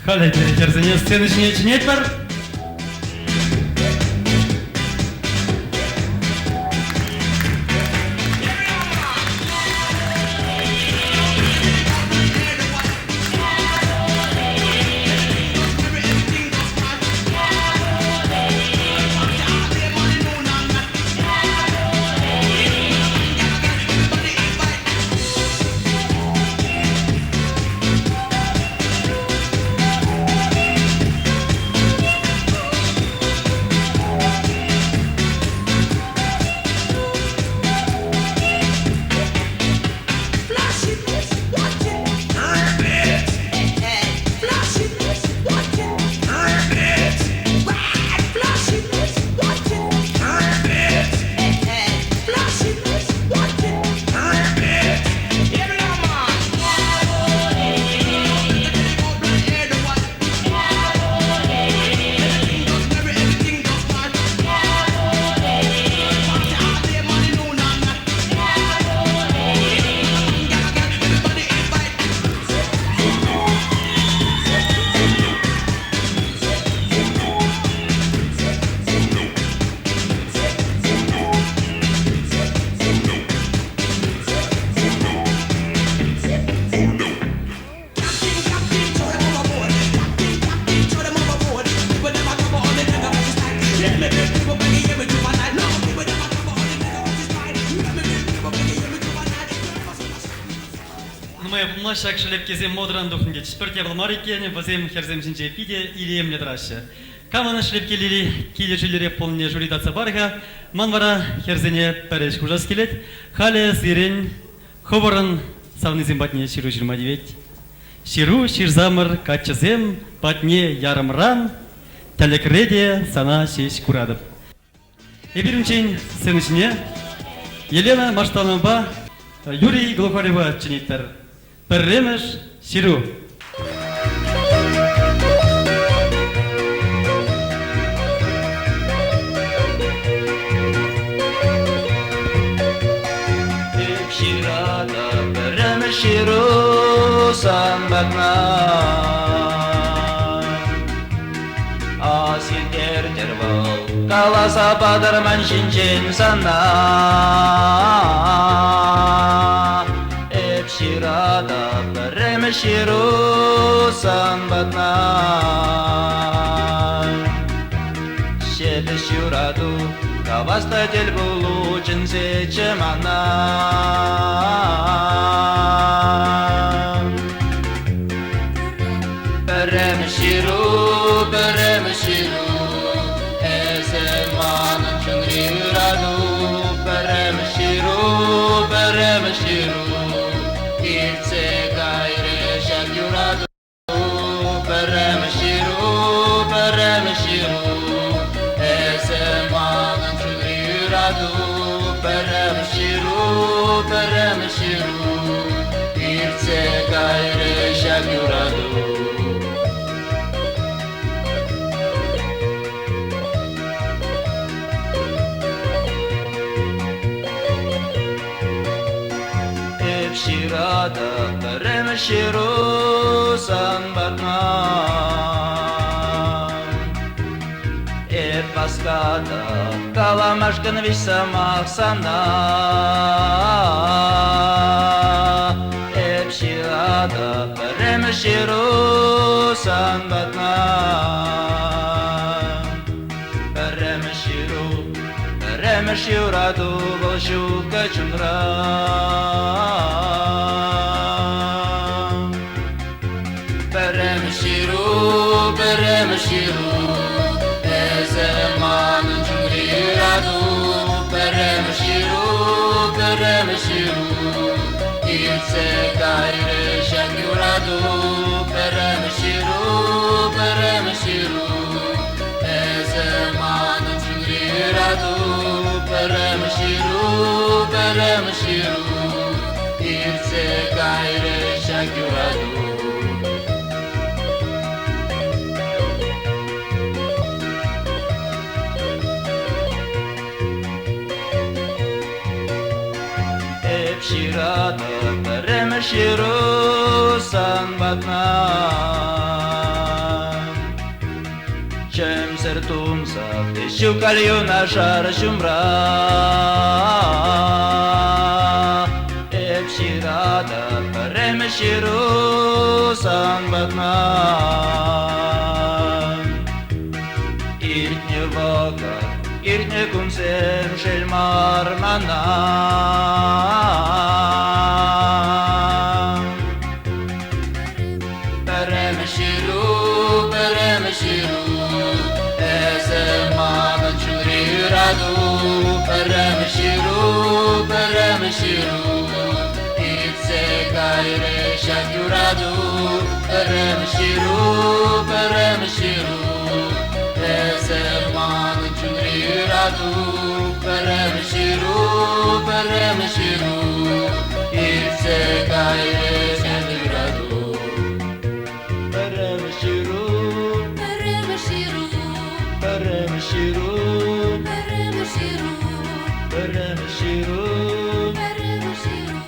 Халӗ те хӗрсене сцена ҫине чӗнетпӗр. Нумай пулмасть ҫак шӗлепкесем модӑран тухнӑ тетчӗҫ. Пӗр те мар иккен, вӗсем хӗрсем ҫинче питӗ илемлӗ тӑраҫҫӗ. Камӑн шӗлепке килӗшӳллӗрех пулнине жюри татса пар-ха. Ман вара хӗрсене пӗр ӗҫ хушас килет. Халӗ сирӗн хӑвӑрӑн савнисем патне ҫыру ҫырма тивет. Ҫыру ҫырсамӑр каччӑсем патне ярӑмран тӗлӗкре те сана ҫеҫ куратӑп. Эпир унччен сцена ҫине Елена Маштановӑпа Юрий Глухарева чӗнетпӗр. Пӗрремӗш ҫыру. Эп ҫыратӑп пӗрремӗш ҫыру сан патна. Ас илтертӗр вӑл, каласа патӑр ман ҫинчен сана. Эп ҫыратӑп пӗрремӗш ҫыру сан патна. Ҫепӗҫ юрату, хаваслӑ тӗлпулу чӗнсеччӗ мана. Пӗрремӗш ҫыру, пӗрремӗш ҫыру, эсӗ манӑн чунри юрату. Пӗрремӗш ҫыру, пӗрремӗш ҫыру, иртсе кайрӗ ҫак юрату. Пӗрремӗш ҫыру, пӗрремӗш ҫыру, эсӗ манӑн чунри юрату. Пӗрремӗш ҫыру, пӗрремӗш ҫыру, иртсе кайрӗ ҫак юрату. Эп ҫыратӑп пӗрремӗш ҫыру сан патна. Эп васкатӑп каламашкӑн виҫ сӑмах сана. Эп ҫыратӑп пӗрремӗш ҫыру сан патна. Пӗрремӗш ҫыру, пӗрремӗш юрату вӑл ҫука чунра. Пӗрремӗш ҫыру, пӗрремӗш ҫыру, эсӗ манӑн чунри юрату. Пӗрремӗш ҫыру, пӗрремӗш ҫыру, иртсе кайрӗ ҫак юрату. Пӗрремӗш ҫыру, пӗрремӗш ҫыру, эсӗ манӑн чунри юрату. Пӗрремӗш ҫыру, пӗрремӗш ҫыру, иртсе кайрӗ ҫак юрату. Эп ҫыратӑп пӗрремӗш ҫыру сан патна. тунсӑх ҫук халь юнашар ҫумра. Эп ҫыратӑп пӗрремӗш ҫыру сан патна. Иртнӗ вӑхӑт, иртнӗ кунсем шел мар мана. Пӗрремӗш ҫыру, пӗрремӗш ҫыру, эсӗ манӑн чунри юрату. Пӗрремӗш ҫыру, пӗрремӗш ҫыру, иртсе кайрӗ ҫак юрату. Пӗрремӗш ҫыру, пӗрремӗш ҫыру, эсӗ манӑн чунри юрату. Пӗрремӗш ҫыру, пӗрремӗш ҫыру, иртсе кайрӗ ҫак юрату. Пӗрремӗш ҫыру, пӗрремӗш ҫыру, пӗрремӗш ҫыру, пӗрремӗш ҫыру, пӗрремӗш ҫыру, пӗрремӗш ҫыру.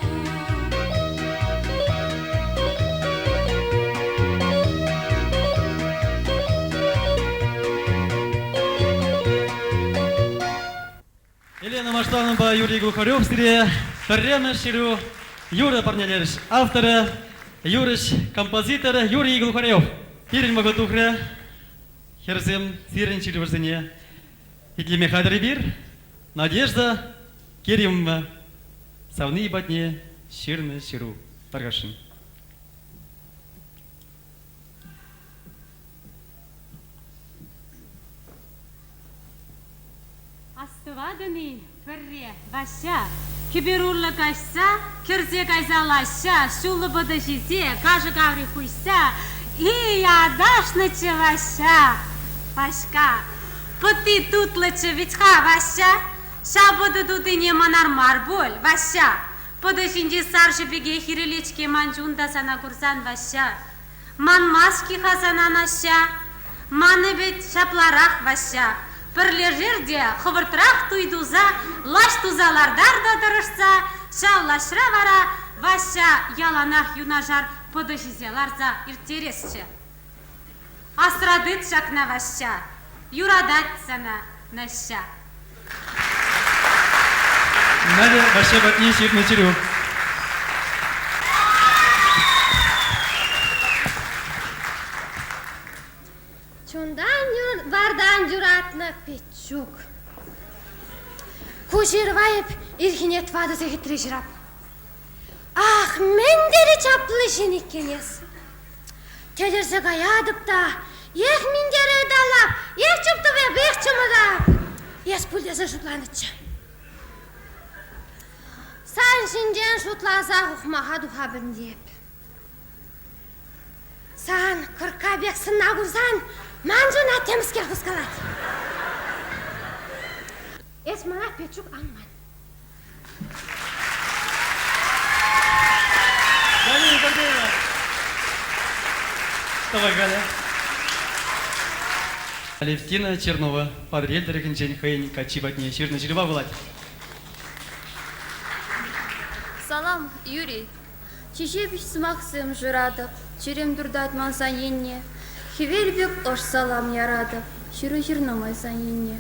Елена Маштановӑпа Юрий Глухарев сире пӗрремӗш ҫыру юрӑ парнелерӗҫ. Авторӗ, юрӑҫ, композитор Юрий Глухарев. Пирӗн вӑхӑт тухрӗ. Хӗрсем, сирӗн ҫырӑвӑрсене итлеме хатӗр эпир. Надежда Керимова савни патне ҫырнӑ ҫыру тархасшӑн. Астӑватӑн-и, пӗрре, Ваҫҫа, кӗпер урлӑ каҫса, кӗрсе кайса лаҫҫа, ҫуллӑ пӑтӑ ҫисе, кашӑк аври хуҫса, эй, аташнӑччӗ Ваҫҫа! Ваҫка, пӑтти тутлӑччӗ вӗт-ха, Ваҫҫа! Ҫав пӑтӑ тутине манар мар пуль, Ваҫҫа! Пӑтӑ ҫинчи сарҫӑ пекех ирӗлет-ҫке ман чун та сана курсан, Ваҫҫа! Манмасть-ҫке-ха сана Наҫҫа. Ман ӗмӗт ҫапларах, Ваҫҫа. Пӗрлешер те хӑвӑртрах туй туса, лаҫ туса лартар та тӑрӑшса, ҫав лаҫра вара Ваҫҫа яланах юнашар пӑтӑ ҫисе ларса ирттересчӗ. Асра тыт ҫакна, Ваҫҫа. Юратать сана Наҫҫа. Надя Ваҫҫа патне ҫырнӑ ҫыру. Чунтан вартан юратнӑ Петчук. Ку ҫырӑва эп ирхине тӑватӑ сехетре ҫырап. Ах, мӗн тери чаплӑ ҫын иккен эс. Тӗлӗрсе каятӑп та, эх, минтере ыталап, эх, чуптӑвеп, эх, чӑмӑрап. Эс пуль тесе шутланӑччӗ. Сан ҫинчен шутласа ухмаха тухапӑн теп. Сан кӑркка пек сӑнна курсан ман чуна темскер хускалать. Эс мана, Петчук, ан ман. Галина Гордеева. Давай, Галя. Алевтина Чернова Патӑрьел тӑрӑхӗнчен хӑйӗн каччи патне ҫырнӑ ҫырӑва вулать. Салам, Юрий. Чи ҫепӗҫ сӑмахсем шыратӑп, чӗрем туртать ман сан енне. Хӗвел пек ӑш салам яратӑп, ҫыру ҫырнӑ май сан енне.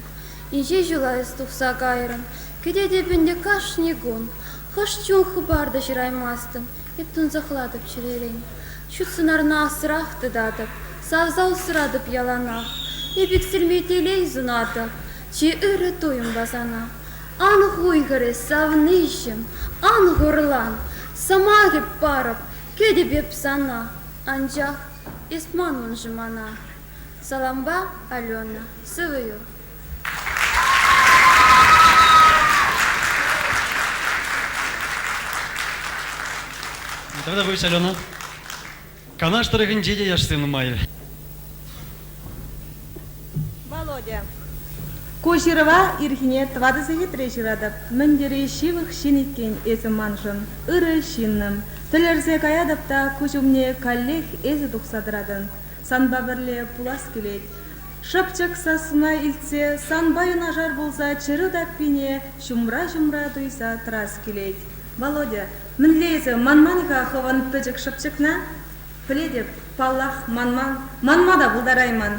Инҫе ҫула эс тухса кайрӑн, кӗтетӗп ӗнтӗ кашни кун. Хӑш чун хыпар та ҫыраймастӑн, эп тунсӑхлатӑп чӗререн. Ҫут сӑнарна асрах тытатӑп, савса усратӑп яланах. Эп иксӗлми телей сунатӑп, чи ырӑ туйӑмпа сана. Ан хуйхӑр эс, савниҫӗм, ан хурлан, сӑмахӗ парӑп, кӗтӗп эп сана, анчах эс манмӑн-ши мана? Салампа, Алена, сывӑ юл. Тогда пусть, Алена. Канаш тӑрӑхӗнче те яшсем нумай. Володя, ку ҫырӑва ирхине тӑватӑ сехетре ҫыратӑп. Мӗн тери ҫывӑх ҫын иккен эсӗ маншӑн, ырӑ ҫыннӑм. Тӗлӗрсе каятӑп та куҫ умне каллех эсӗ тухса тӑратӑн. Санпа пӗрле пулас килет. Шӑпчӑк сассуна илтсе санпа юнашар пулса чӗрӳ таппине ҫумра-ҫумра туйса тӑрас килет. Володя, мӗнле эсӗ манман-ха хӑвӑн пӗчӗк шӑпчӑкна? Пӗлетӗп, паллах, манман, манма та пултарайман.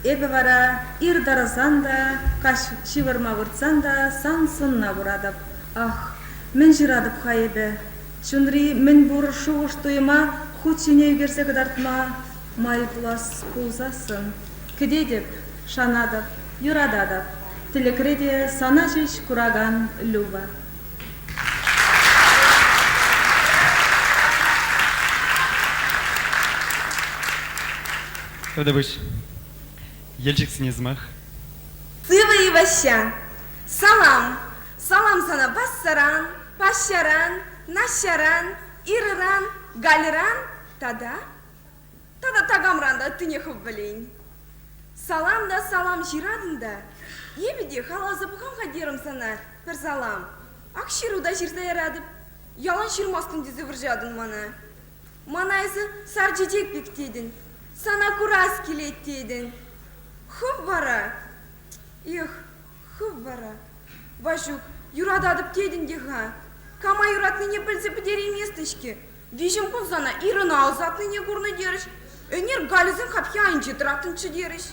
Эпӗ вара ир тӑрсан та, каҫ ҫывӑрма выртсан та сан сӑнна куратӑп. Ах, мӗн ҫыратӑп-ха эпӗ? Чунри мӗнпур шухӑш-туйӑма хут ҫине ӳкерсе кӑтартма май пулас пулсассӑн кӗтетӗп, шанатӑп, юрататӑп. Тӗлӗкре те сана ҫеҫ куракан Люба. Тавтапуҫ. Елчӗксене сӑмах. Сывӑ-и, Ваҫҫа! Салам! Салам сана Вассаран, Паҫҫаран, Наҫҫаран, Ирӑран, Гальӑран тата тата такамран та ыттине хӑв пӗлен. Салам та салам ҫыратӑн та, эпӗ те халаса пӑхам-ха терӗм сана пӗр салам. Ак ҫыру та ҫырса яратӑп. Ялан ҫырмастӑн тесе вӑрҫатӑн мана. Мана эсӗ сар чечек пек тетӗн, сана курас килет тетӗн. Хӑв вара, эх, хӑв вара, Ваҫук, юрататӑп тетӗн те-ха. Кама юратнине пӗлсе пӗтерейместӗн-ҫке. Виҫӗм кун сана Ирӑна ӑсатнине курнӑ терӗҫ. Ӗнер Гальӑсен хапхи айӗнче тӑраттӑнччӗ терӗҫ.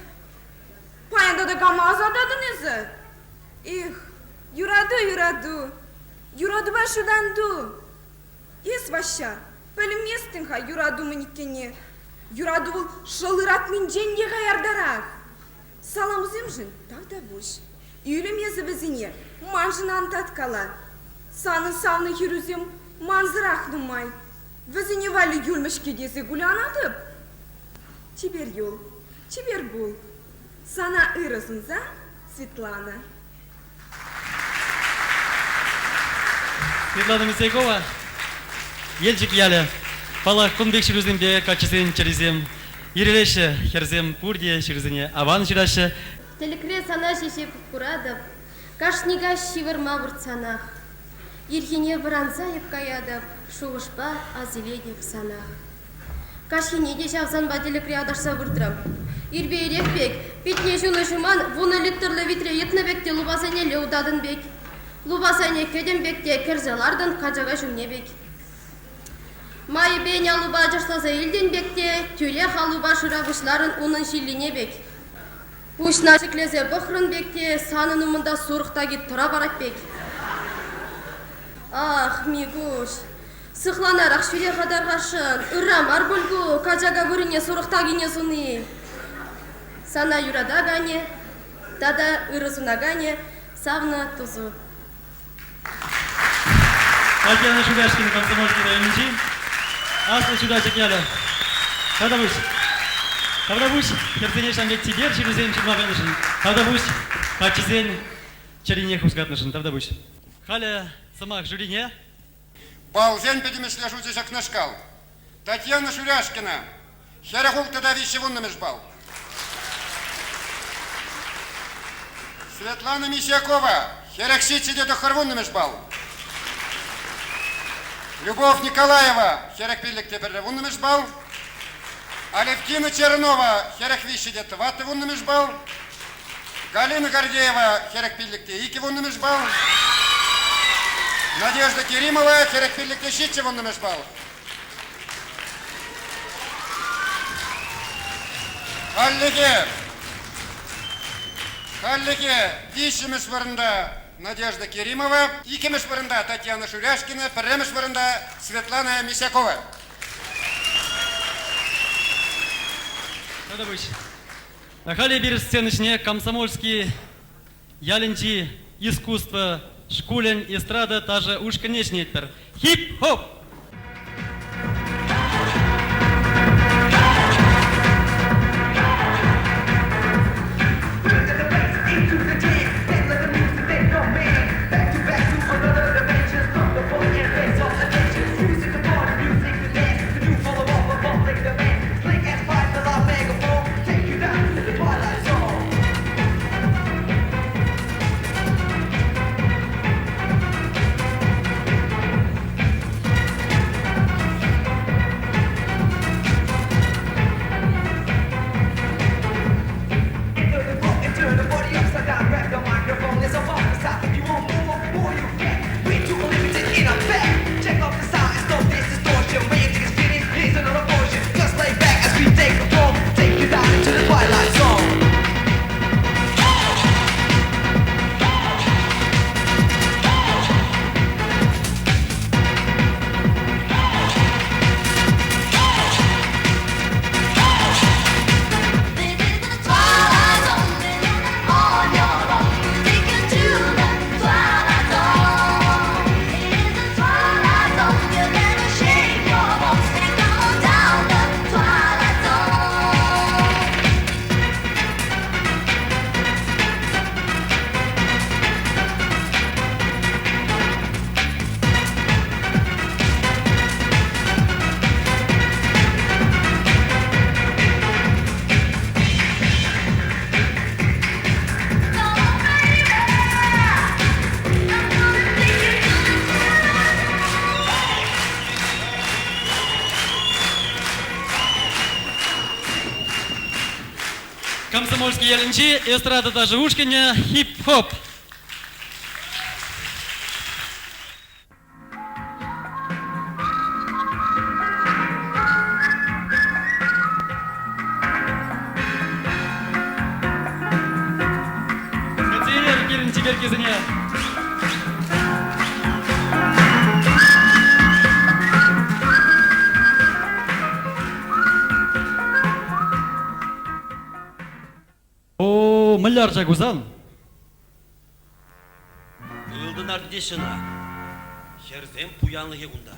Паян тата кама ӑсататӑн эсӗ? Эх, юрату, юрату, юратупа ҫутанту. Эс, Ваҫҫа, пӗлместӗн-ха юрату мӗн иккенне. Юрату вӑл шӑл ыратнинчен те хаяртарах. Саламсемшӗн тавтапуҫ. Ӳлӗм эсӗ вӗсене маншӑн ан таткала. Санӑн савнӑ хӗрӳсем мансӑрах нумай. Вӗсене валли юлмӗ-ҫке тесе кулянатӑп. Чипер юл, чипер пул. Сана ырӑ сунса, Светлана. Светлана Мисякова, Елчӗк ялӗ. Паллах, кун пек ҫырусемпе каччӑсен чӗрисем ирӗлеҫҫӗ, хӗрсем пурте ҫырусене аван ҫыраҫҫӗ. Тӗлӗкре сана ҫеҫ эп куратӑп, кашни каҫ ҫывӑрма выртсанах. Ирхине вӑранса эп каятӑп, шухӑшпа асилетӗп санах. Каҫхине те ҫав санпа тӗлӗкре аташса выртрӑм. Ирпе ирех пек, питне ҫунӑ ҫуман вунӑ литрлӑ витре йӑтнӑ пек те лупасенелле утатӑн пек. Лупасене кӗтӗм пек те кӗрсе лартӑн качака ҫумне пек. Майӗпен аллупа ачашласа илтӗн пек те тӳрех аллупа шыра пуҫларӑн унӑн ҫиллине пек. Пуҫна ҫӗклесе пӑхрӑн пек те санӑн умӑнта сурӑх таки тӑра парать пек. Ах, Микуҫ, сыхланарах ҫӳре-ха тархасшӑн, ырра мар пуль ку качака вырӑнне сурӑх такине суни. Сана юратаканӗ тата ырӑ сунаканӗ савнӑ тусу. Татьяна Шуляшкина Комсомольски районӗнчи Аслӑ Чутачӑк ялӗ. Тавтапуҫ. Тавтапуҫ хӗрсене ҫав пек чипер ҫырусем ҫырма пӗлнӗшӗн. Тавтапуҫ каччӑсен чӗрине хускатнӑшӑн. Тавтапуҫ. Халӗ сӑмах жюрине. Балсен пӗтӗмӗшле шучӗ ҫакнашкал. Татьяна Шуряшкина, 40 улттӑ та виҫҫӗ вуннӑмӗш балл. Светлана Мисякова, 47 те тӑхӑр вуннӑмӗш балл. Любовь Николаева, 45 те пӗрре вуннӑмӗш балл. Алевтина Чернова, 43 те тӑваттӑ вуннӑмӗш балл. Галина Гордеева, 45 те икӗ вуннӑмӗш балл. Надежда Керимова, 45 те ҫиччӗ вуннӑмӗш балл. Хальлӗхе, хальлӗхе виҫҫӗмӗш вырӑнта Надежда Керимова, иккӗмӗш вырӑнта Татьяна Шуряшкина, пӗрремӗш вырӑнта Светлана Мисякова. Тавтапуҫ. Халӗ эпир сцена ҫине Комсомольски ялӗнчи искусство шкулӗн эстрада ташӑ ушкӑнне чӗнетпӗр. Хип-хоп! Комсомольски ялӗнчи эстрада ташӑ ушкӑнӗ хип-хоп. Кӗтсе илер пирӗн чиперккесене. О, мӗнле арча кусан? Ылтӑн арти теҫҫӗ ӑна. Хӗрсем пуянлӑхӗ кунта.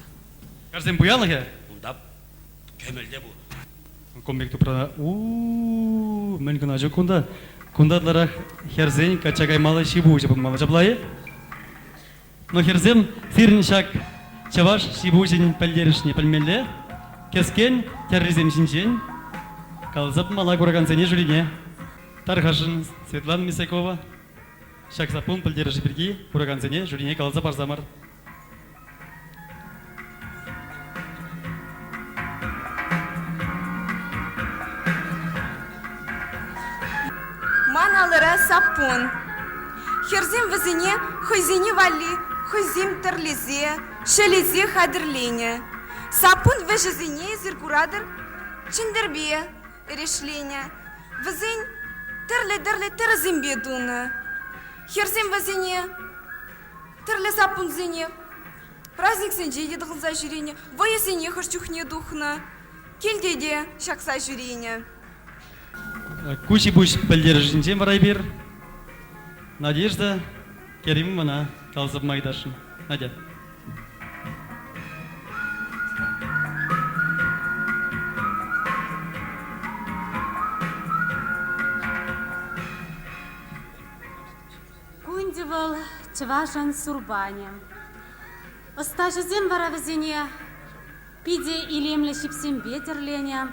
Хӗрсем пуянлӑхӗ? Кунта кӗмӗл те пур. Кун пек тупрана у-у-у, мӗн кӑна ҫук кунта. Кунта ытларах хӗрсен качча каймалли ҫи-пуҫӗ пулмалла ҫапла-и? Но хӗрсем сирӗн ҫак чӑваш ҫи-пуҫӗн пӗлтерӗшне пӗлмелле, кӗскен тӗррисем ҫинчен каласа памалла куракансене жюрине. Тархасшӑн, Светлана Мисякова, ҫак саппун пӗлтерӗшӗ пирки куракансене жюрине каласа парсамӑр. Ман алӑра саппун. Хӗрсем вӗсене хӑйсене валли хӑйсем тӗрлесе, ҫӗлесе хатӗрленӗ. Саппун вӗҫӗсене эсир куратӑр чӗнтӗрпе эрешленӗ. Вӗсен тӗрлӗ-тӗрлӗ тӗрӗсемпе тунӑ. Хӗрсем вӗсене тӗрлӗ саппунсене праздниксенче те тӑхӑнса ҫӳренӗ, вӑйӑсене хӑш чухне тухнӑ, килте те ҫакса ҫӳренӗ. Ку ҫи-пуҫ пӗлтерӗшӗнчен вара эпир Надежда Керимовӑна каласа пама ыйтасшӑн. Надя. Ку ӗнтӗ вӑл чӑвашӑн сурпанӗ. Ӑстаҫӑсем вара вӗсене питӗ илемлӗ ҫипсемпе тӗрленӗ.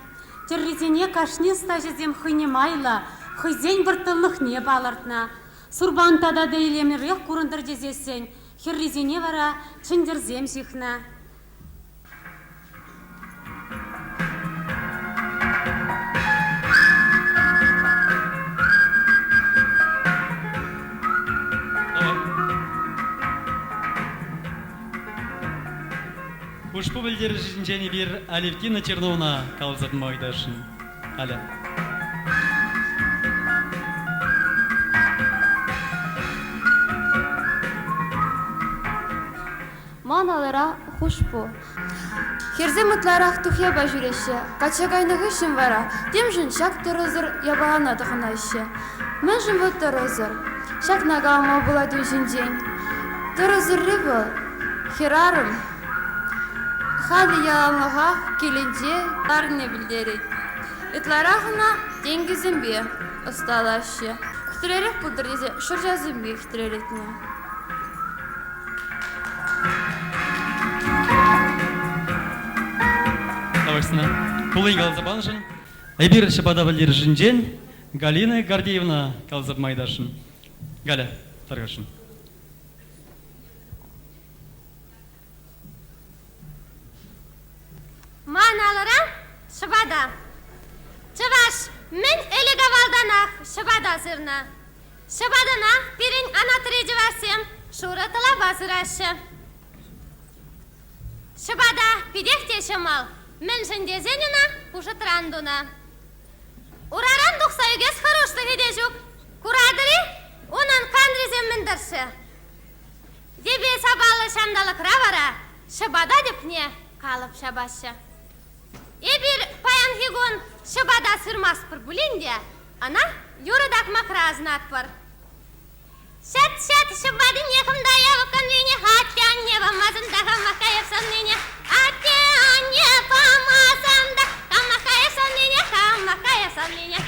Тӗррисене кашни ӑстаҫӑсем хӑйне майлӑ, хӑйсен вӑрттӑнлӑхне палӑртнӑ. Сурпан тата та илемлӗрех курӑнтӑр тесессӗн хӗррисене вара чӗнтӗрсем ҫыхнӑ. Хушпу пӗлтерӗшӗнчен эпир Алевтина Черновӑна каласа пама ыйтасшӑн. Аля. Ман алӑра хушпу. Хӗрсем ытларах тухьяпа ҫӳреҫҫӗ. Качча кайнӑ хыҫҫӑн вара темшӗн ҫак тӑрӑсӑр япалана тӑхӑнаҫҫӗ. Мӗншӗн вӑл тӑрӑсӑр? Ҫакна калама пулать ун ҫинчен. Тӑрӑсӑрри вӑл хӗрарӑм халӗ яланлӑхах килӗнче ларнине пӗлтерет. Ытларах ӑна тенкӗсемпе ӑсталаҫҫӗ. Хитререх пултӑр тесе шӑрҫасемпе хитрелетнӗ. Тавӑшсана. Туллин каласа панӑшӑн эпир ҫӑпата пӗлтерӗшӗнчен Галина Гордеевна каласа пама ыйтасшӑн. Галя, тархасшӑн. Ман алӑра ҫӑпата. Чӑваш мӗн ӗлӗк-авалтанах ҫӑпата сырнӑ. Ҫӑпатана пирӗн анатри чӑвашсем шурӑ тӑлапа сыраҫҫӗ. Ҫӑпата питех те ҫӑмӑл, мӗншӗн тесен ӑна пушӑтран тунӑ. Ураран тухса ӳкес хӑрушлӑхӗ те ҫук. Куратӑр-и, унӑн кантрисем мӗн тӑршшӗ? Йӗпе-сапаллӑ ҫанталӑкра вара ҫӑпата тӗпне калӑп ҫапаҫҫӗ. Эпир паянхи кун ҫӑпата сырмастпӑр пулин те, ӑна юрӑ-такмакра асӑнатпӑр. Ҫат-ҫат ҫӑпатине хӑмта явӑкканнине, атте-анне памасан та хамах каяп саннине, атте-анне памасан та хамах каяп саннине, хамах каяп саннине.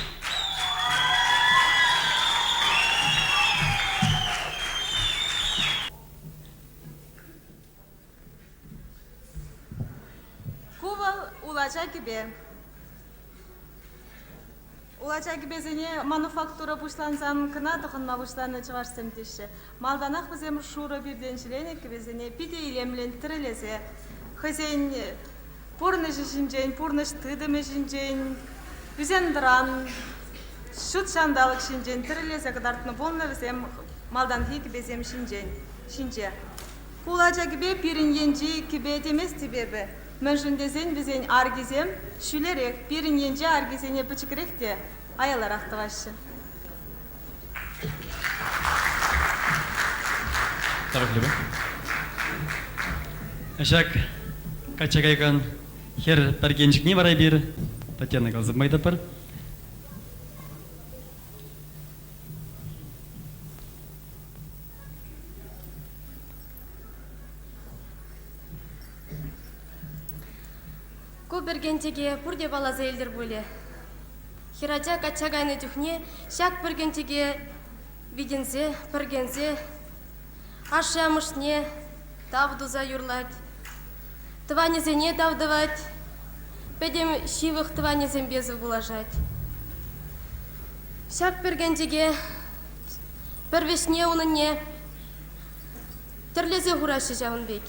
Ку вӑл улача кӗпе. Улача кӗпесене мануфактура пуҫлансан кӑна тӑхӑнма пуҫланӑ чӑвашсем теҫҫӗ. Малтанах вӗсем шурӑ пиртен ҫӗленӗ кӗпесене питӗ илемлӗн тӗрӗлесе хӑйсен пурнӑҫӗ ҫинчен, пурнӑҫ тытӑмӗ ҫинчен, ӳсен-тӑран. Ҫут ҫанталӑк ҫинчен тӗрӗлесе кӑтартнӑ пулнӑ вӗсем малтанхи кӗпесем ҫинчен ҫинче. Кулача кӗпе пирӗн енчи кӗпе теместӗп эпӗ. Мӗншӗн тесен вӗсен аркисем ҫӳлерех, пирӗн енче аркисене пӗчӗкрех те аяларах тӑваҫҫӗ. Тавах, Люба. Ҫак качча каякан хӗр пӗркенчӗкне вара эпир Татьяна каласа памайтӑпӑр. Ку пӗркенчӗке пурте палласа илтӗр пулӗ. Хӗрача качча кайнӑ чухне ҫак пӗркенчӗке витӗнсе, пӗркенсе ашшӗ-амӑшне тав туса юрлать, тӑванӗсене тав тӑвать, пӗтӗм ҫывӑх тӑванӗсемпе сывпуллашать. Ҫак пӗркенчӗке пӗр вӗҫне унӑнне тӗрлесе хураҫҫӗ ҫавӑн пек.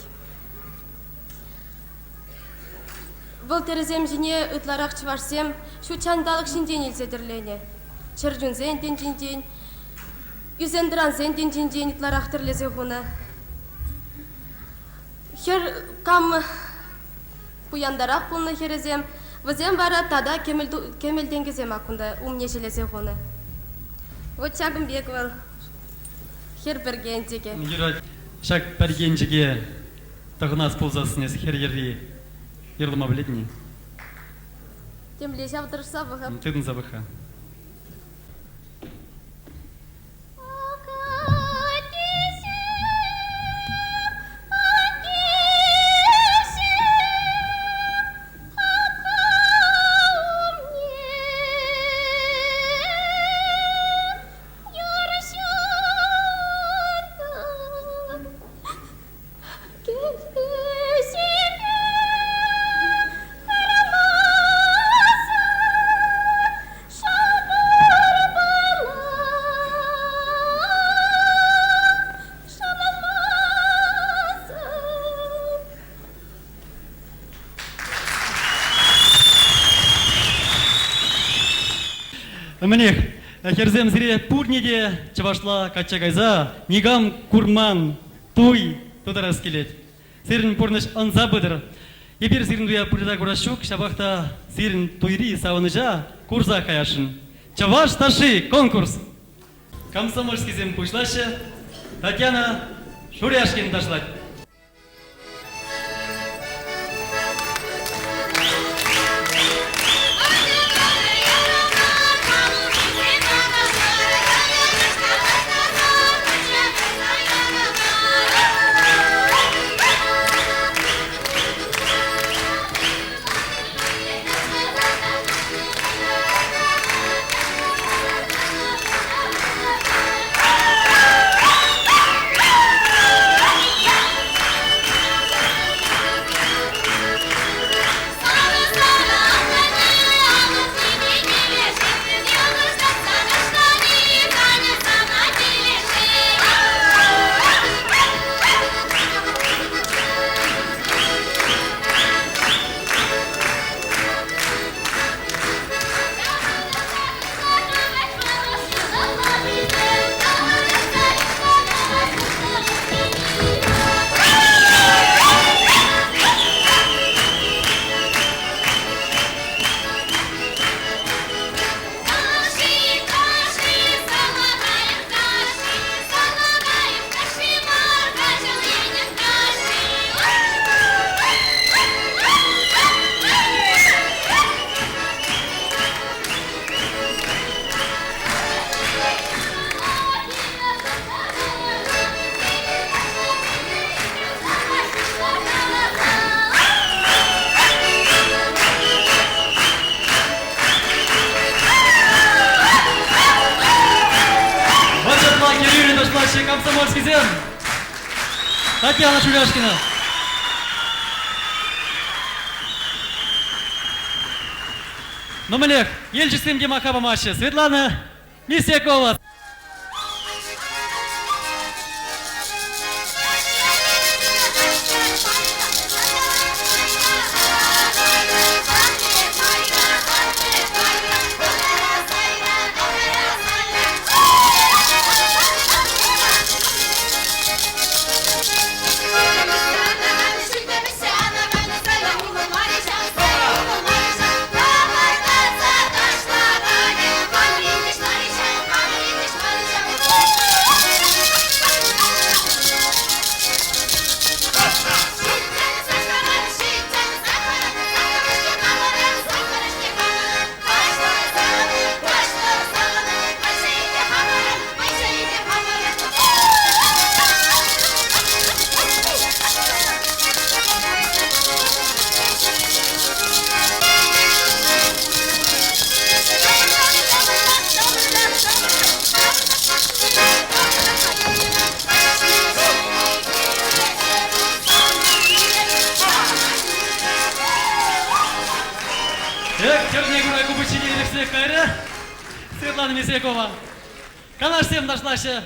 Вӑл тӗрӗсем ҫине ытларах чӑвашсем ҫут ҫанталӑк ҫинчен илсе тӗрленӗ. Чӗр чунсен тӗнчинчен, ӳсен-тӑрансен тӗнчинчен ытларах тӗрлесе хунӑ. Хӗр кам пуянтарах пулнӑ хӗрӗсем, вӗсем вара тата кӗмӗл, кӗмӗл тенкӗсем ак кунта умне ҫӗлесе хунӑ. Вот ҫакӑн пек вӑл хӗр пӗркенчӗкӗ. Юрать, ҫак пӗркенчӗке тӑхӑнас пулсассӑн эс хӗр йӗрри юрлама пӗлетӗн-и? Темле ҫав тӑрӑшса пӑхӑп. Тытӑнса пӑх-ха. Мӗнех, хӗрсем сире пурне те чӑвашла качча кайса никам курман туй тутарас килет. Сирӗн пурнӑҫ ӑнса пытӑр. Эпир сирӗн туя пырса курас ҫук, ҫапах та сирӗн туйри савӑнӑҫа курса каясшӑн. Чӑваш ташши конкурс! Комсомольскисем пуҫлаҫҫӗ. Татьяна Шуряшкин ташлать. Вот ҫапла хӗрӳллӗн ташлаҫҫӗ комсомольскисем. Татьяна Шуляшкина. Ну, мӗнех, елчӗксем те маха памаҫҫӗ. Светлана Мисякова. Килӗшсех кайрӗ Светлана Мисякова. Канашсем ташлаҫҫӗ.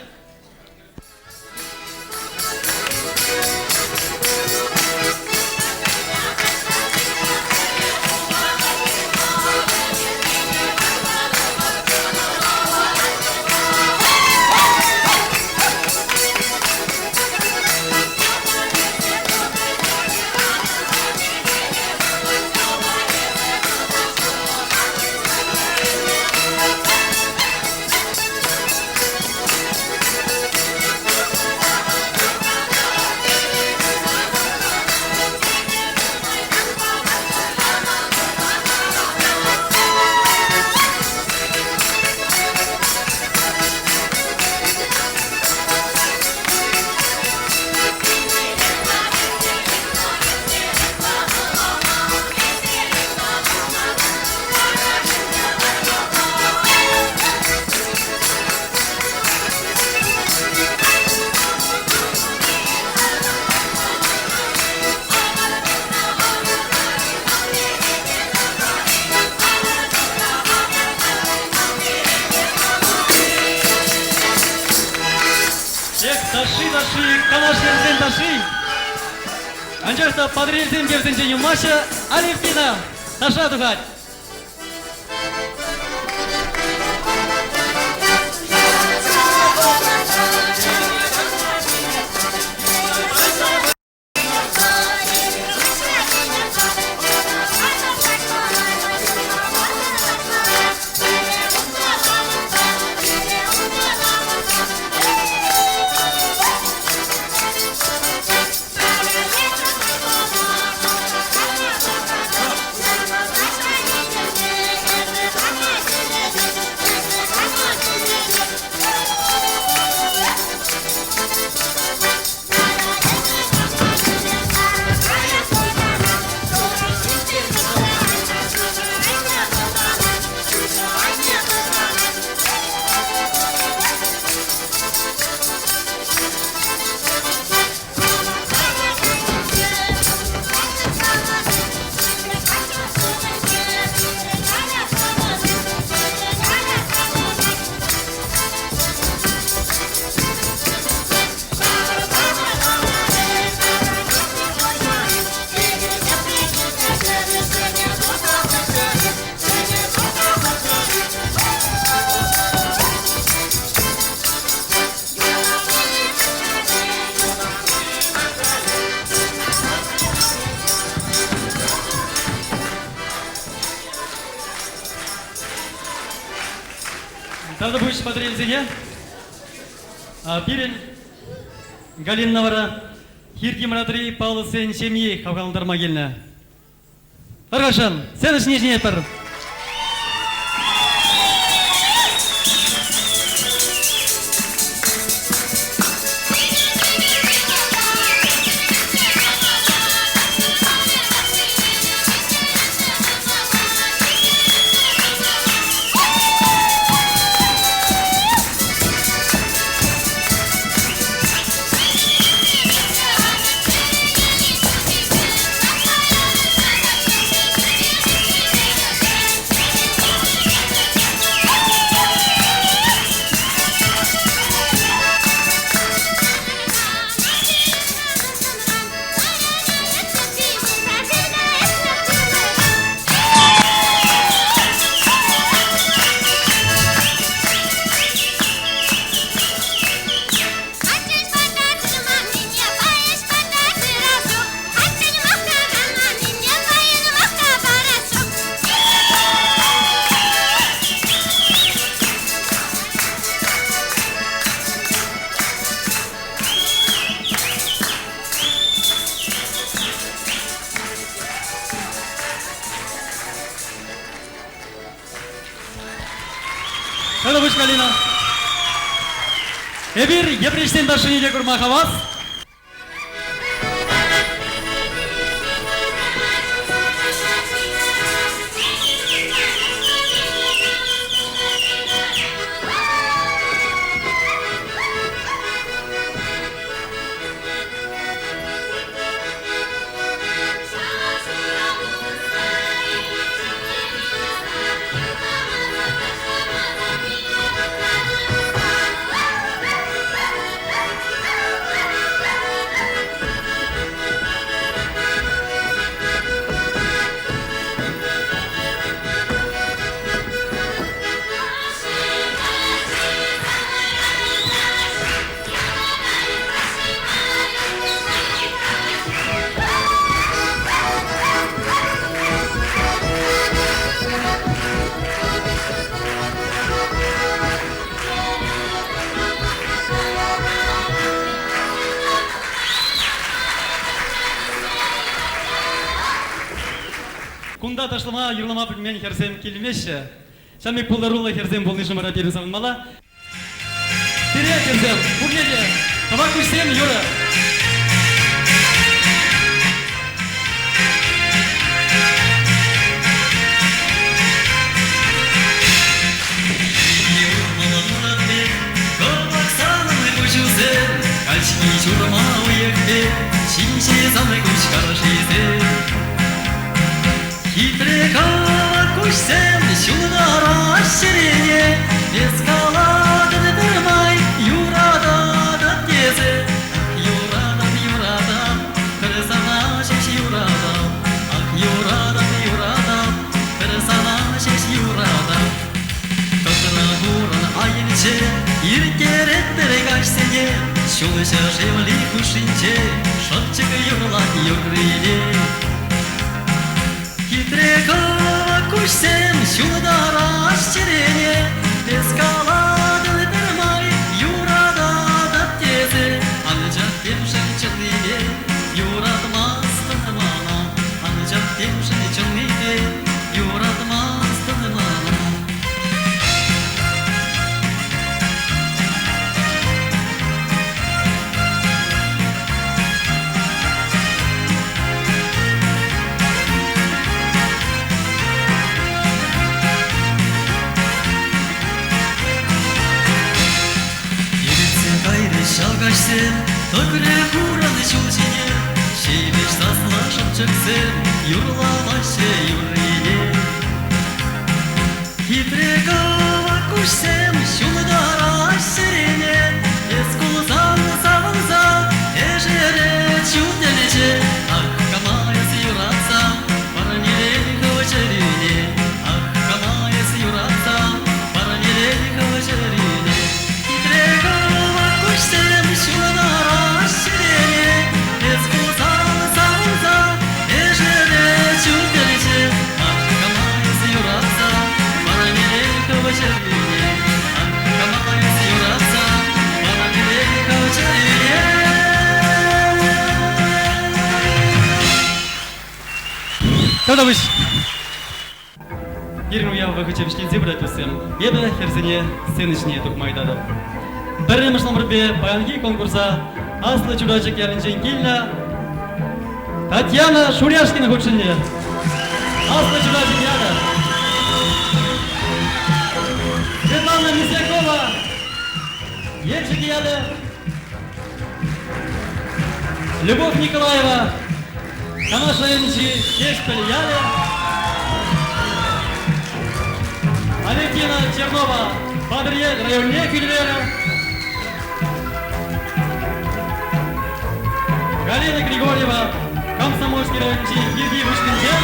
Эх, ташши, ташши, канаш хӗрсен ташши. Анчах та Патӑрьелсем те вӗсенчен юлмаҫҫӗ. Алевтина таша тухать. Тавтапуҫ Патӑрьелсене. Пирӗн Галина вара Хирти Мӑратри Павловсен ҫемйи хавхалантарма килнӗ. Тархасшӑн, сцена ҫине чӗнетпӗр. Пуҫ, Галина. Эпир Йӗпреҫсен ташшине те курма хавас. ташлама, юрлама пӗлмен хӗрсем килмеҫҫӗ. Ҫав пек пултаруллӑ хӗрсем пулнишӗн вара пирӗн савӑнмалла. Сире, хӗрсем, пурне те кӑвак куҫсем юрӑ. Кӑвак санӑн куҫусем, каҫхи ҫурма уйӑх пек, ҫинҫе сан куҫ харшисем. Хитре кӑвак куҫсем ҫунтараҫ чӗрене, эс калатӑн пӗрмай юрататӑп тесе. Ах, юратап, юратап, пӗр сана ҫеҫ юратап. Ах, юратап, юратап, пӗр сана ҫеҫ юратап. Кӑтра хурӑн айӗнче ирттеретпӗр каҫсене, ҫулҫӑ шевли хушшинче шӑпчӑк юрлать юррине. Хитре кӑвак куҫсем ҫунтараҫ чӗрене, эс калатӑн пӗрмай юрататӑп тесе, анчах темшӗн чӑннипе юратмастӑн мана, анчах темшӗн чӑннипе юратмастӑн мана. Иртсе кайрӗҫ ҫав каҫсем, тӑкрӗ хуран ҫул ҫине, ҫивӗч сасла шӑпчӑксем юрламаҫҫӗ юррине. Хитре кӑвак куҫсем ҫунтараҫ чӗрене, эс кулсан савӑнса эшерет ҫут тӗнче. Ах, кама эс юратса парнелен хӑв чӗрӳне, ах, кама эс юратса парнелен хӑв чӗрӳне. Хитре кӑвак куҫсем ҫунтараҫ чӗрене, эс кулсан савӑнса эшерет ҫут тӗнче. Ах, кама эс юратса парнелен хӑв чӗрӳне, ах, кама эс юратса парнелен хӑв чӗрӳне. Тата Пирӗн уяв вӑхӑчӗ вӗҫленсе пырать туссем. Эпӗ хӗрсене сцена ҫине тухма ыйтатӑп. Пӗрремӗш номерпе паянхи конкурса Аслӑ Чурачӑк ялӗнчен килнӗ Татьяна Шуряшкина хутшӑнчӗ. Аслӑ Чурачӑк ялӗ. Светлана Мисякова, Елчӗк ялӗ. Любовь Николаева, Канаш районӗнчи Ҫеҫпӗл ялӗ. Алевтина Чернова Патӑрьел районне хӳтӗлерӗ. Галина Григорьева Комсомольски районӗнчи Хирти Выҫкинчен.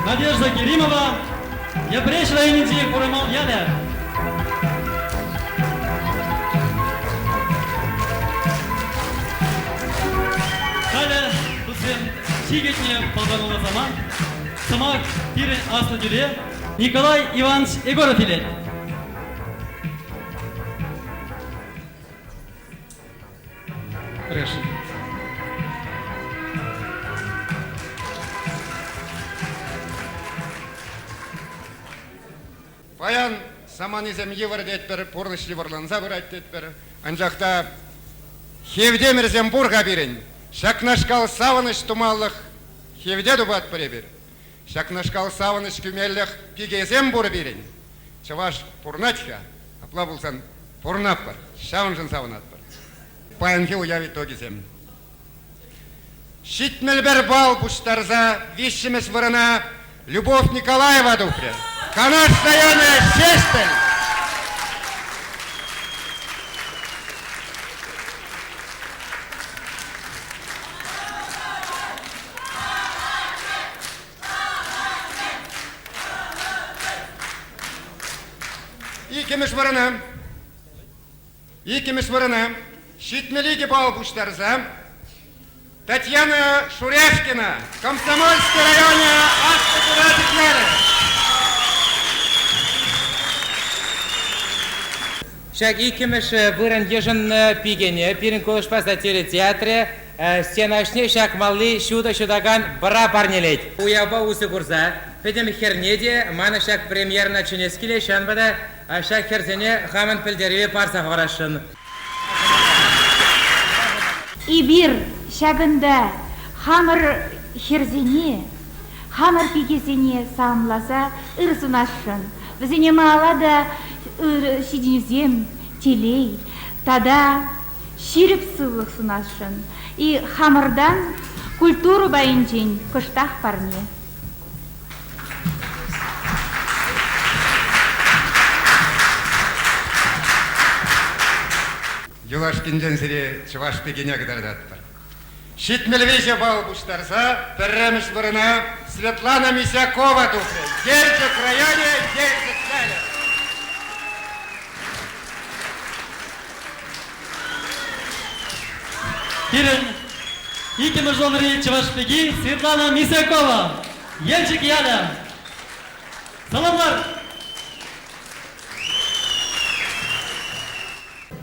Надежда Керимова Йӗпреҫ районӗнчи Хурамал ялӗ. Халӗ, туссем, чи кӗтнӗ паллануллӑ самант, сӑмах пирӗн аслӑ тӳре Николай Иванович Егоров илет. Хорошо. Паян саманисем йывӑр тетпӗр, пурнӑҫ йывӑрланса пырать тетпӗр. Анчах та хевтемӗрсем пур-ха пирӗн. Ҫакнашкал савӑнӑҫ тумалӑх хевте тупатпӑр эпир. Ҫакнашкал савӑнӑҫ кӳмеллӗх пикесем пур пирӗн. Чӑваш пурӑнать-ха, апла пулсан пурӑнатпӑр, ҫавӑншӑн савӑнатпӑр. Паянхи уяв итогӗсем. 71 балл пуҫтарса виҫҫӗмӗш вырӑна Любовь Николаева тухрӗ. Канаш районӗ Ҫеҫпӗл. Иккӗмӗш вырӑна Иккӗмӗш вырӑна 72 балл пуҫтарса Татьяна Шуряшкина, Комсомольски районӗ, Аслӑ Чурачӑк ялӗ. Ҫак иккӗмӗш вырӑн йышӑннӑ пикене пирӗн Кулӑшпа сатира театрӗ. Стена ӑшне ҫакмалли ҫутӑ ҫутакан бра парнелет. Уявпа усӑ курса пӗтӗм хӗрне те манӑн ҫак премьерӑна чӗнес килет, ҫавӑнпа та ҫак хӗрсене хамӑн пӗлтерӗве парса хӑварасшӑн. Эпир ҫакӑнта хамӑр хӗрсене, хамӑр пикесене саламласа ыр сунасшӑн. Вӗсене малалла та ырӑ ҫитӗнӳсем, телей тата ҫирӗп сывлӑх сунасшӑн. И хамӑртан культура пайӗнчен кӑштах парне. Юлашкинчен сире чӑваш пикине кӑтартатпӑр. 73 балл пуҫтарса пӗрремӗш вырӑна Светлана Мисякова тухрӗ. Елчӗк районӗ, Елчӗк ялӗ. Пирӗн иккӗмӗш зонӑри чӑваш пики Светлана Мисякова, Елчӗк ялӗ. Саламлар!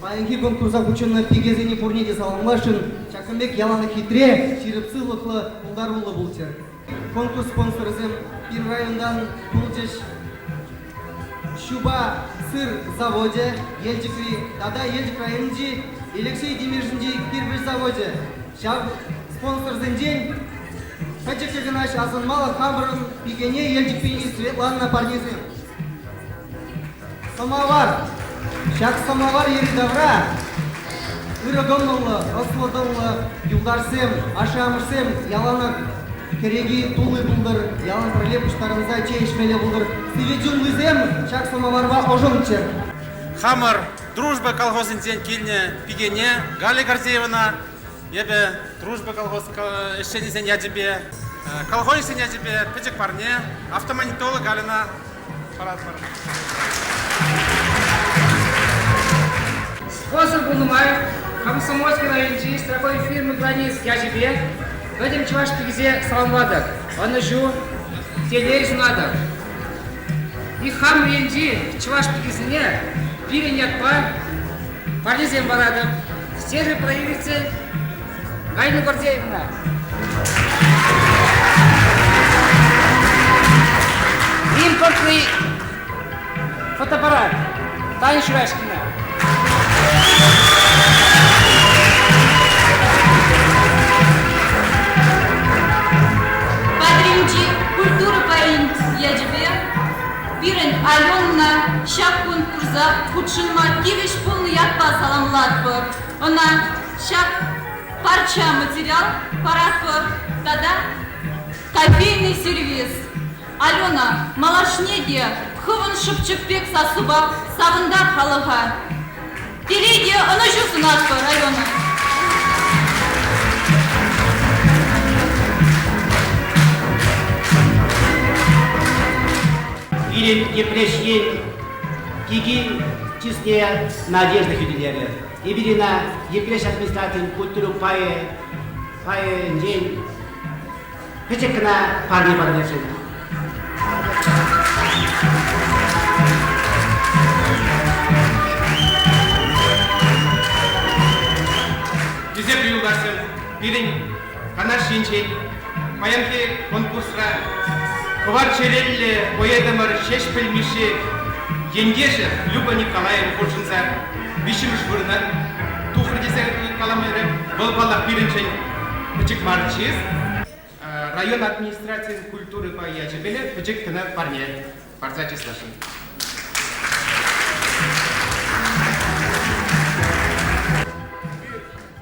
Паянхи конкурса хутшӑннӑ пикесене пурне те саламласшӑн. Ҫакӑн пек яланах хитре, ҫирӗп сывлӑхлӑ, пултаруллӑ пулччӑр. Конкурс спонсорӗсем пир районтан пулчӗҫ. Ҫупа сыр завочӗ Елчӗкри тата Елчӗк районӗнчи Элекҫей Тимешӗнчи кирпӗч завочӗ. Ҫав спонсорсенчен пӗчӗккӗ кӑна асӑнмалӑх хамӑрӑн пикене Елчӗк пики Светлана парнесем. Сӑмавар. Ҫак сӑмавар йӗри-тавра ырӑ кӑмӑллӑ, ӑслӑ-тӑнлӑ юлташсем, ашшӗ-амӑшсем яланах кӗреки тулли пултӑр, ялан пӗрле пуҫтарӑнса чей ӗҫмелле пултӑр. Сивӗ чунлисем ҫак сӑмаварпа ӑшӑнччӑр. Хамӑр Дружба колхозӗнчен килнӗ пикене Галя Гордеевӑна эпӗ Дружба колхоз ӗҫченӗсен ячӗпе, колхозниксен ячӗпе пӗчӗк парне автомагнитола Гальӑна паратпӑр. Спонсор пулнӑ май Комсомольски районӗнчи страховой фирма Границ ячӗпе пӗтӗм чӑваш пикисене саламлатӑп, ӑнӑҫу, телей сунатӑп. И хамӑр енчи чӑваш пикисене пирӗн ятпа парнесем паратӑп. Стере проявится Галина Гордеевна. Импортный фотоаппарат. Таня Шурашкина. Патӑрьелӗнчи культура пайӗн ячӗпе пирӗн Аленӑна ҫак конкурса хутшӑнма тивӗҫ пулнӑ ятпа саламлатпӑр. Ӑна ҫак парча материал паратпӑр тата кофейный сервиз. Алена, малашне те хӑвӑн шӑпчӑк пек сассупа савӑнтар халӑха. Телей те ӑнӑҫу сунатпӑр, Алена. Пирӗн Йӗпреҫ ен пики чысне Надежда хӳтӗлерӗ. Эпир ӑна Йӗпреҫ администрацийӗн культура пайӗ пайӗнчен пӗчӗк кӑна парне парнешӗн. Хисеплӗ юлташсем, пирӗн Канаш енчен паянхи конкурсра кӑвар чӗреллӗ поэтӑмӑр Ҫеҫпӗл Мишши ентешӗ Люба Николаева хутшӑнса виҫҫӗмӗш вырӑна тухрӗ тесе каламарӗ. Вӑл, паллах, пирӗншӗн пӗчӗк мар чыс. Район администрацийӗн культура пайӗ ячӗпеле пӗчӗк кӑна парне парса чысласшӑн.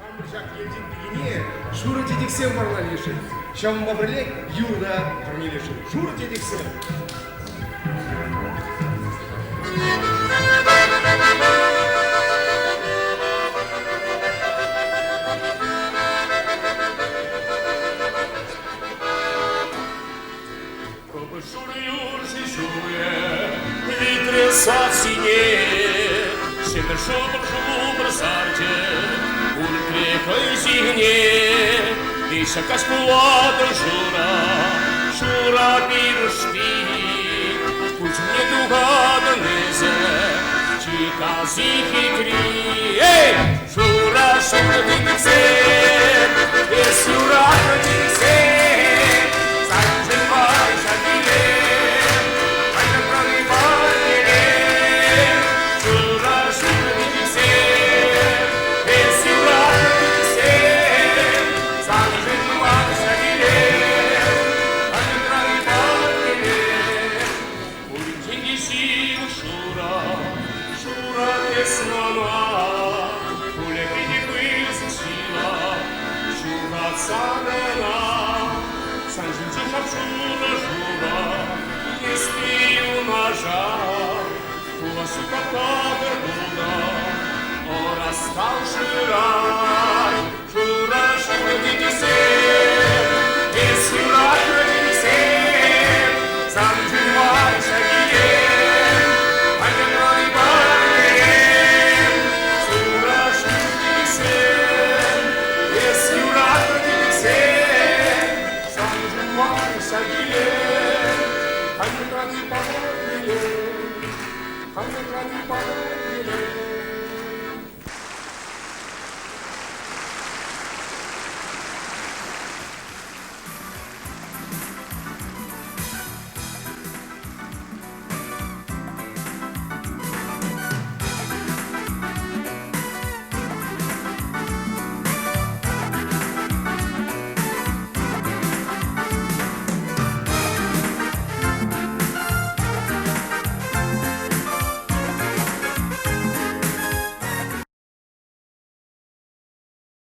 Хамӑр ҫак Елчӗк пикине шурӑ чечексем парнелесшӗн. Ҫавӑнпа пӗрлех юрӑ парнелесшӗн. Шурӑ чечексем. Шур юр ҫуре, витрӗ сассине, Ҫӗмӗр шӑпӑр шупӑр сарчӗ, Уртрӗ хӑй ҫине. Ҫак каҫ пулатӑр шура, шура пирӗшти, Куҫне тухатӑн эсӗ, чикаси хитри. Эй, шура шурӑ тинӗсем, Эс юратнӑ чечексем, саншӑн мар ҫак илем. Анчахран парнелем, шура шурӑ чечексем. Эс юратнӑ чечексем, саншӑн мар ҫак илем. Анчахран парнелем. Пуринчен те ҫывӑх шура, шура эс мана. Пулӗ питӗ пысӑк ҫила, ҫухатсан ӑна. Сан ҫинче шап-шурӑ шура, эс юнашар. Пулас ҫук тапӑр тунӑ, ӑраскал шырар. Шура шурӑ тинӗсем, эс юратнӑ тинӗсем, сан чунпа ҫак илем, анчахран парнелем. Шура шурӑ тинӗсем, эс юратнӑ тинӗсем, сан чунпа ҫак илем, анчахран парнелем, анчахран парнелем.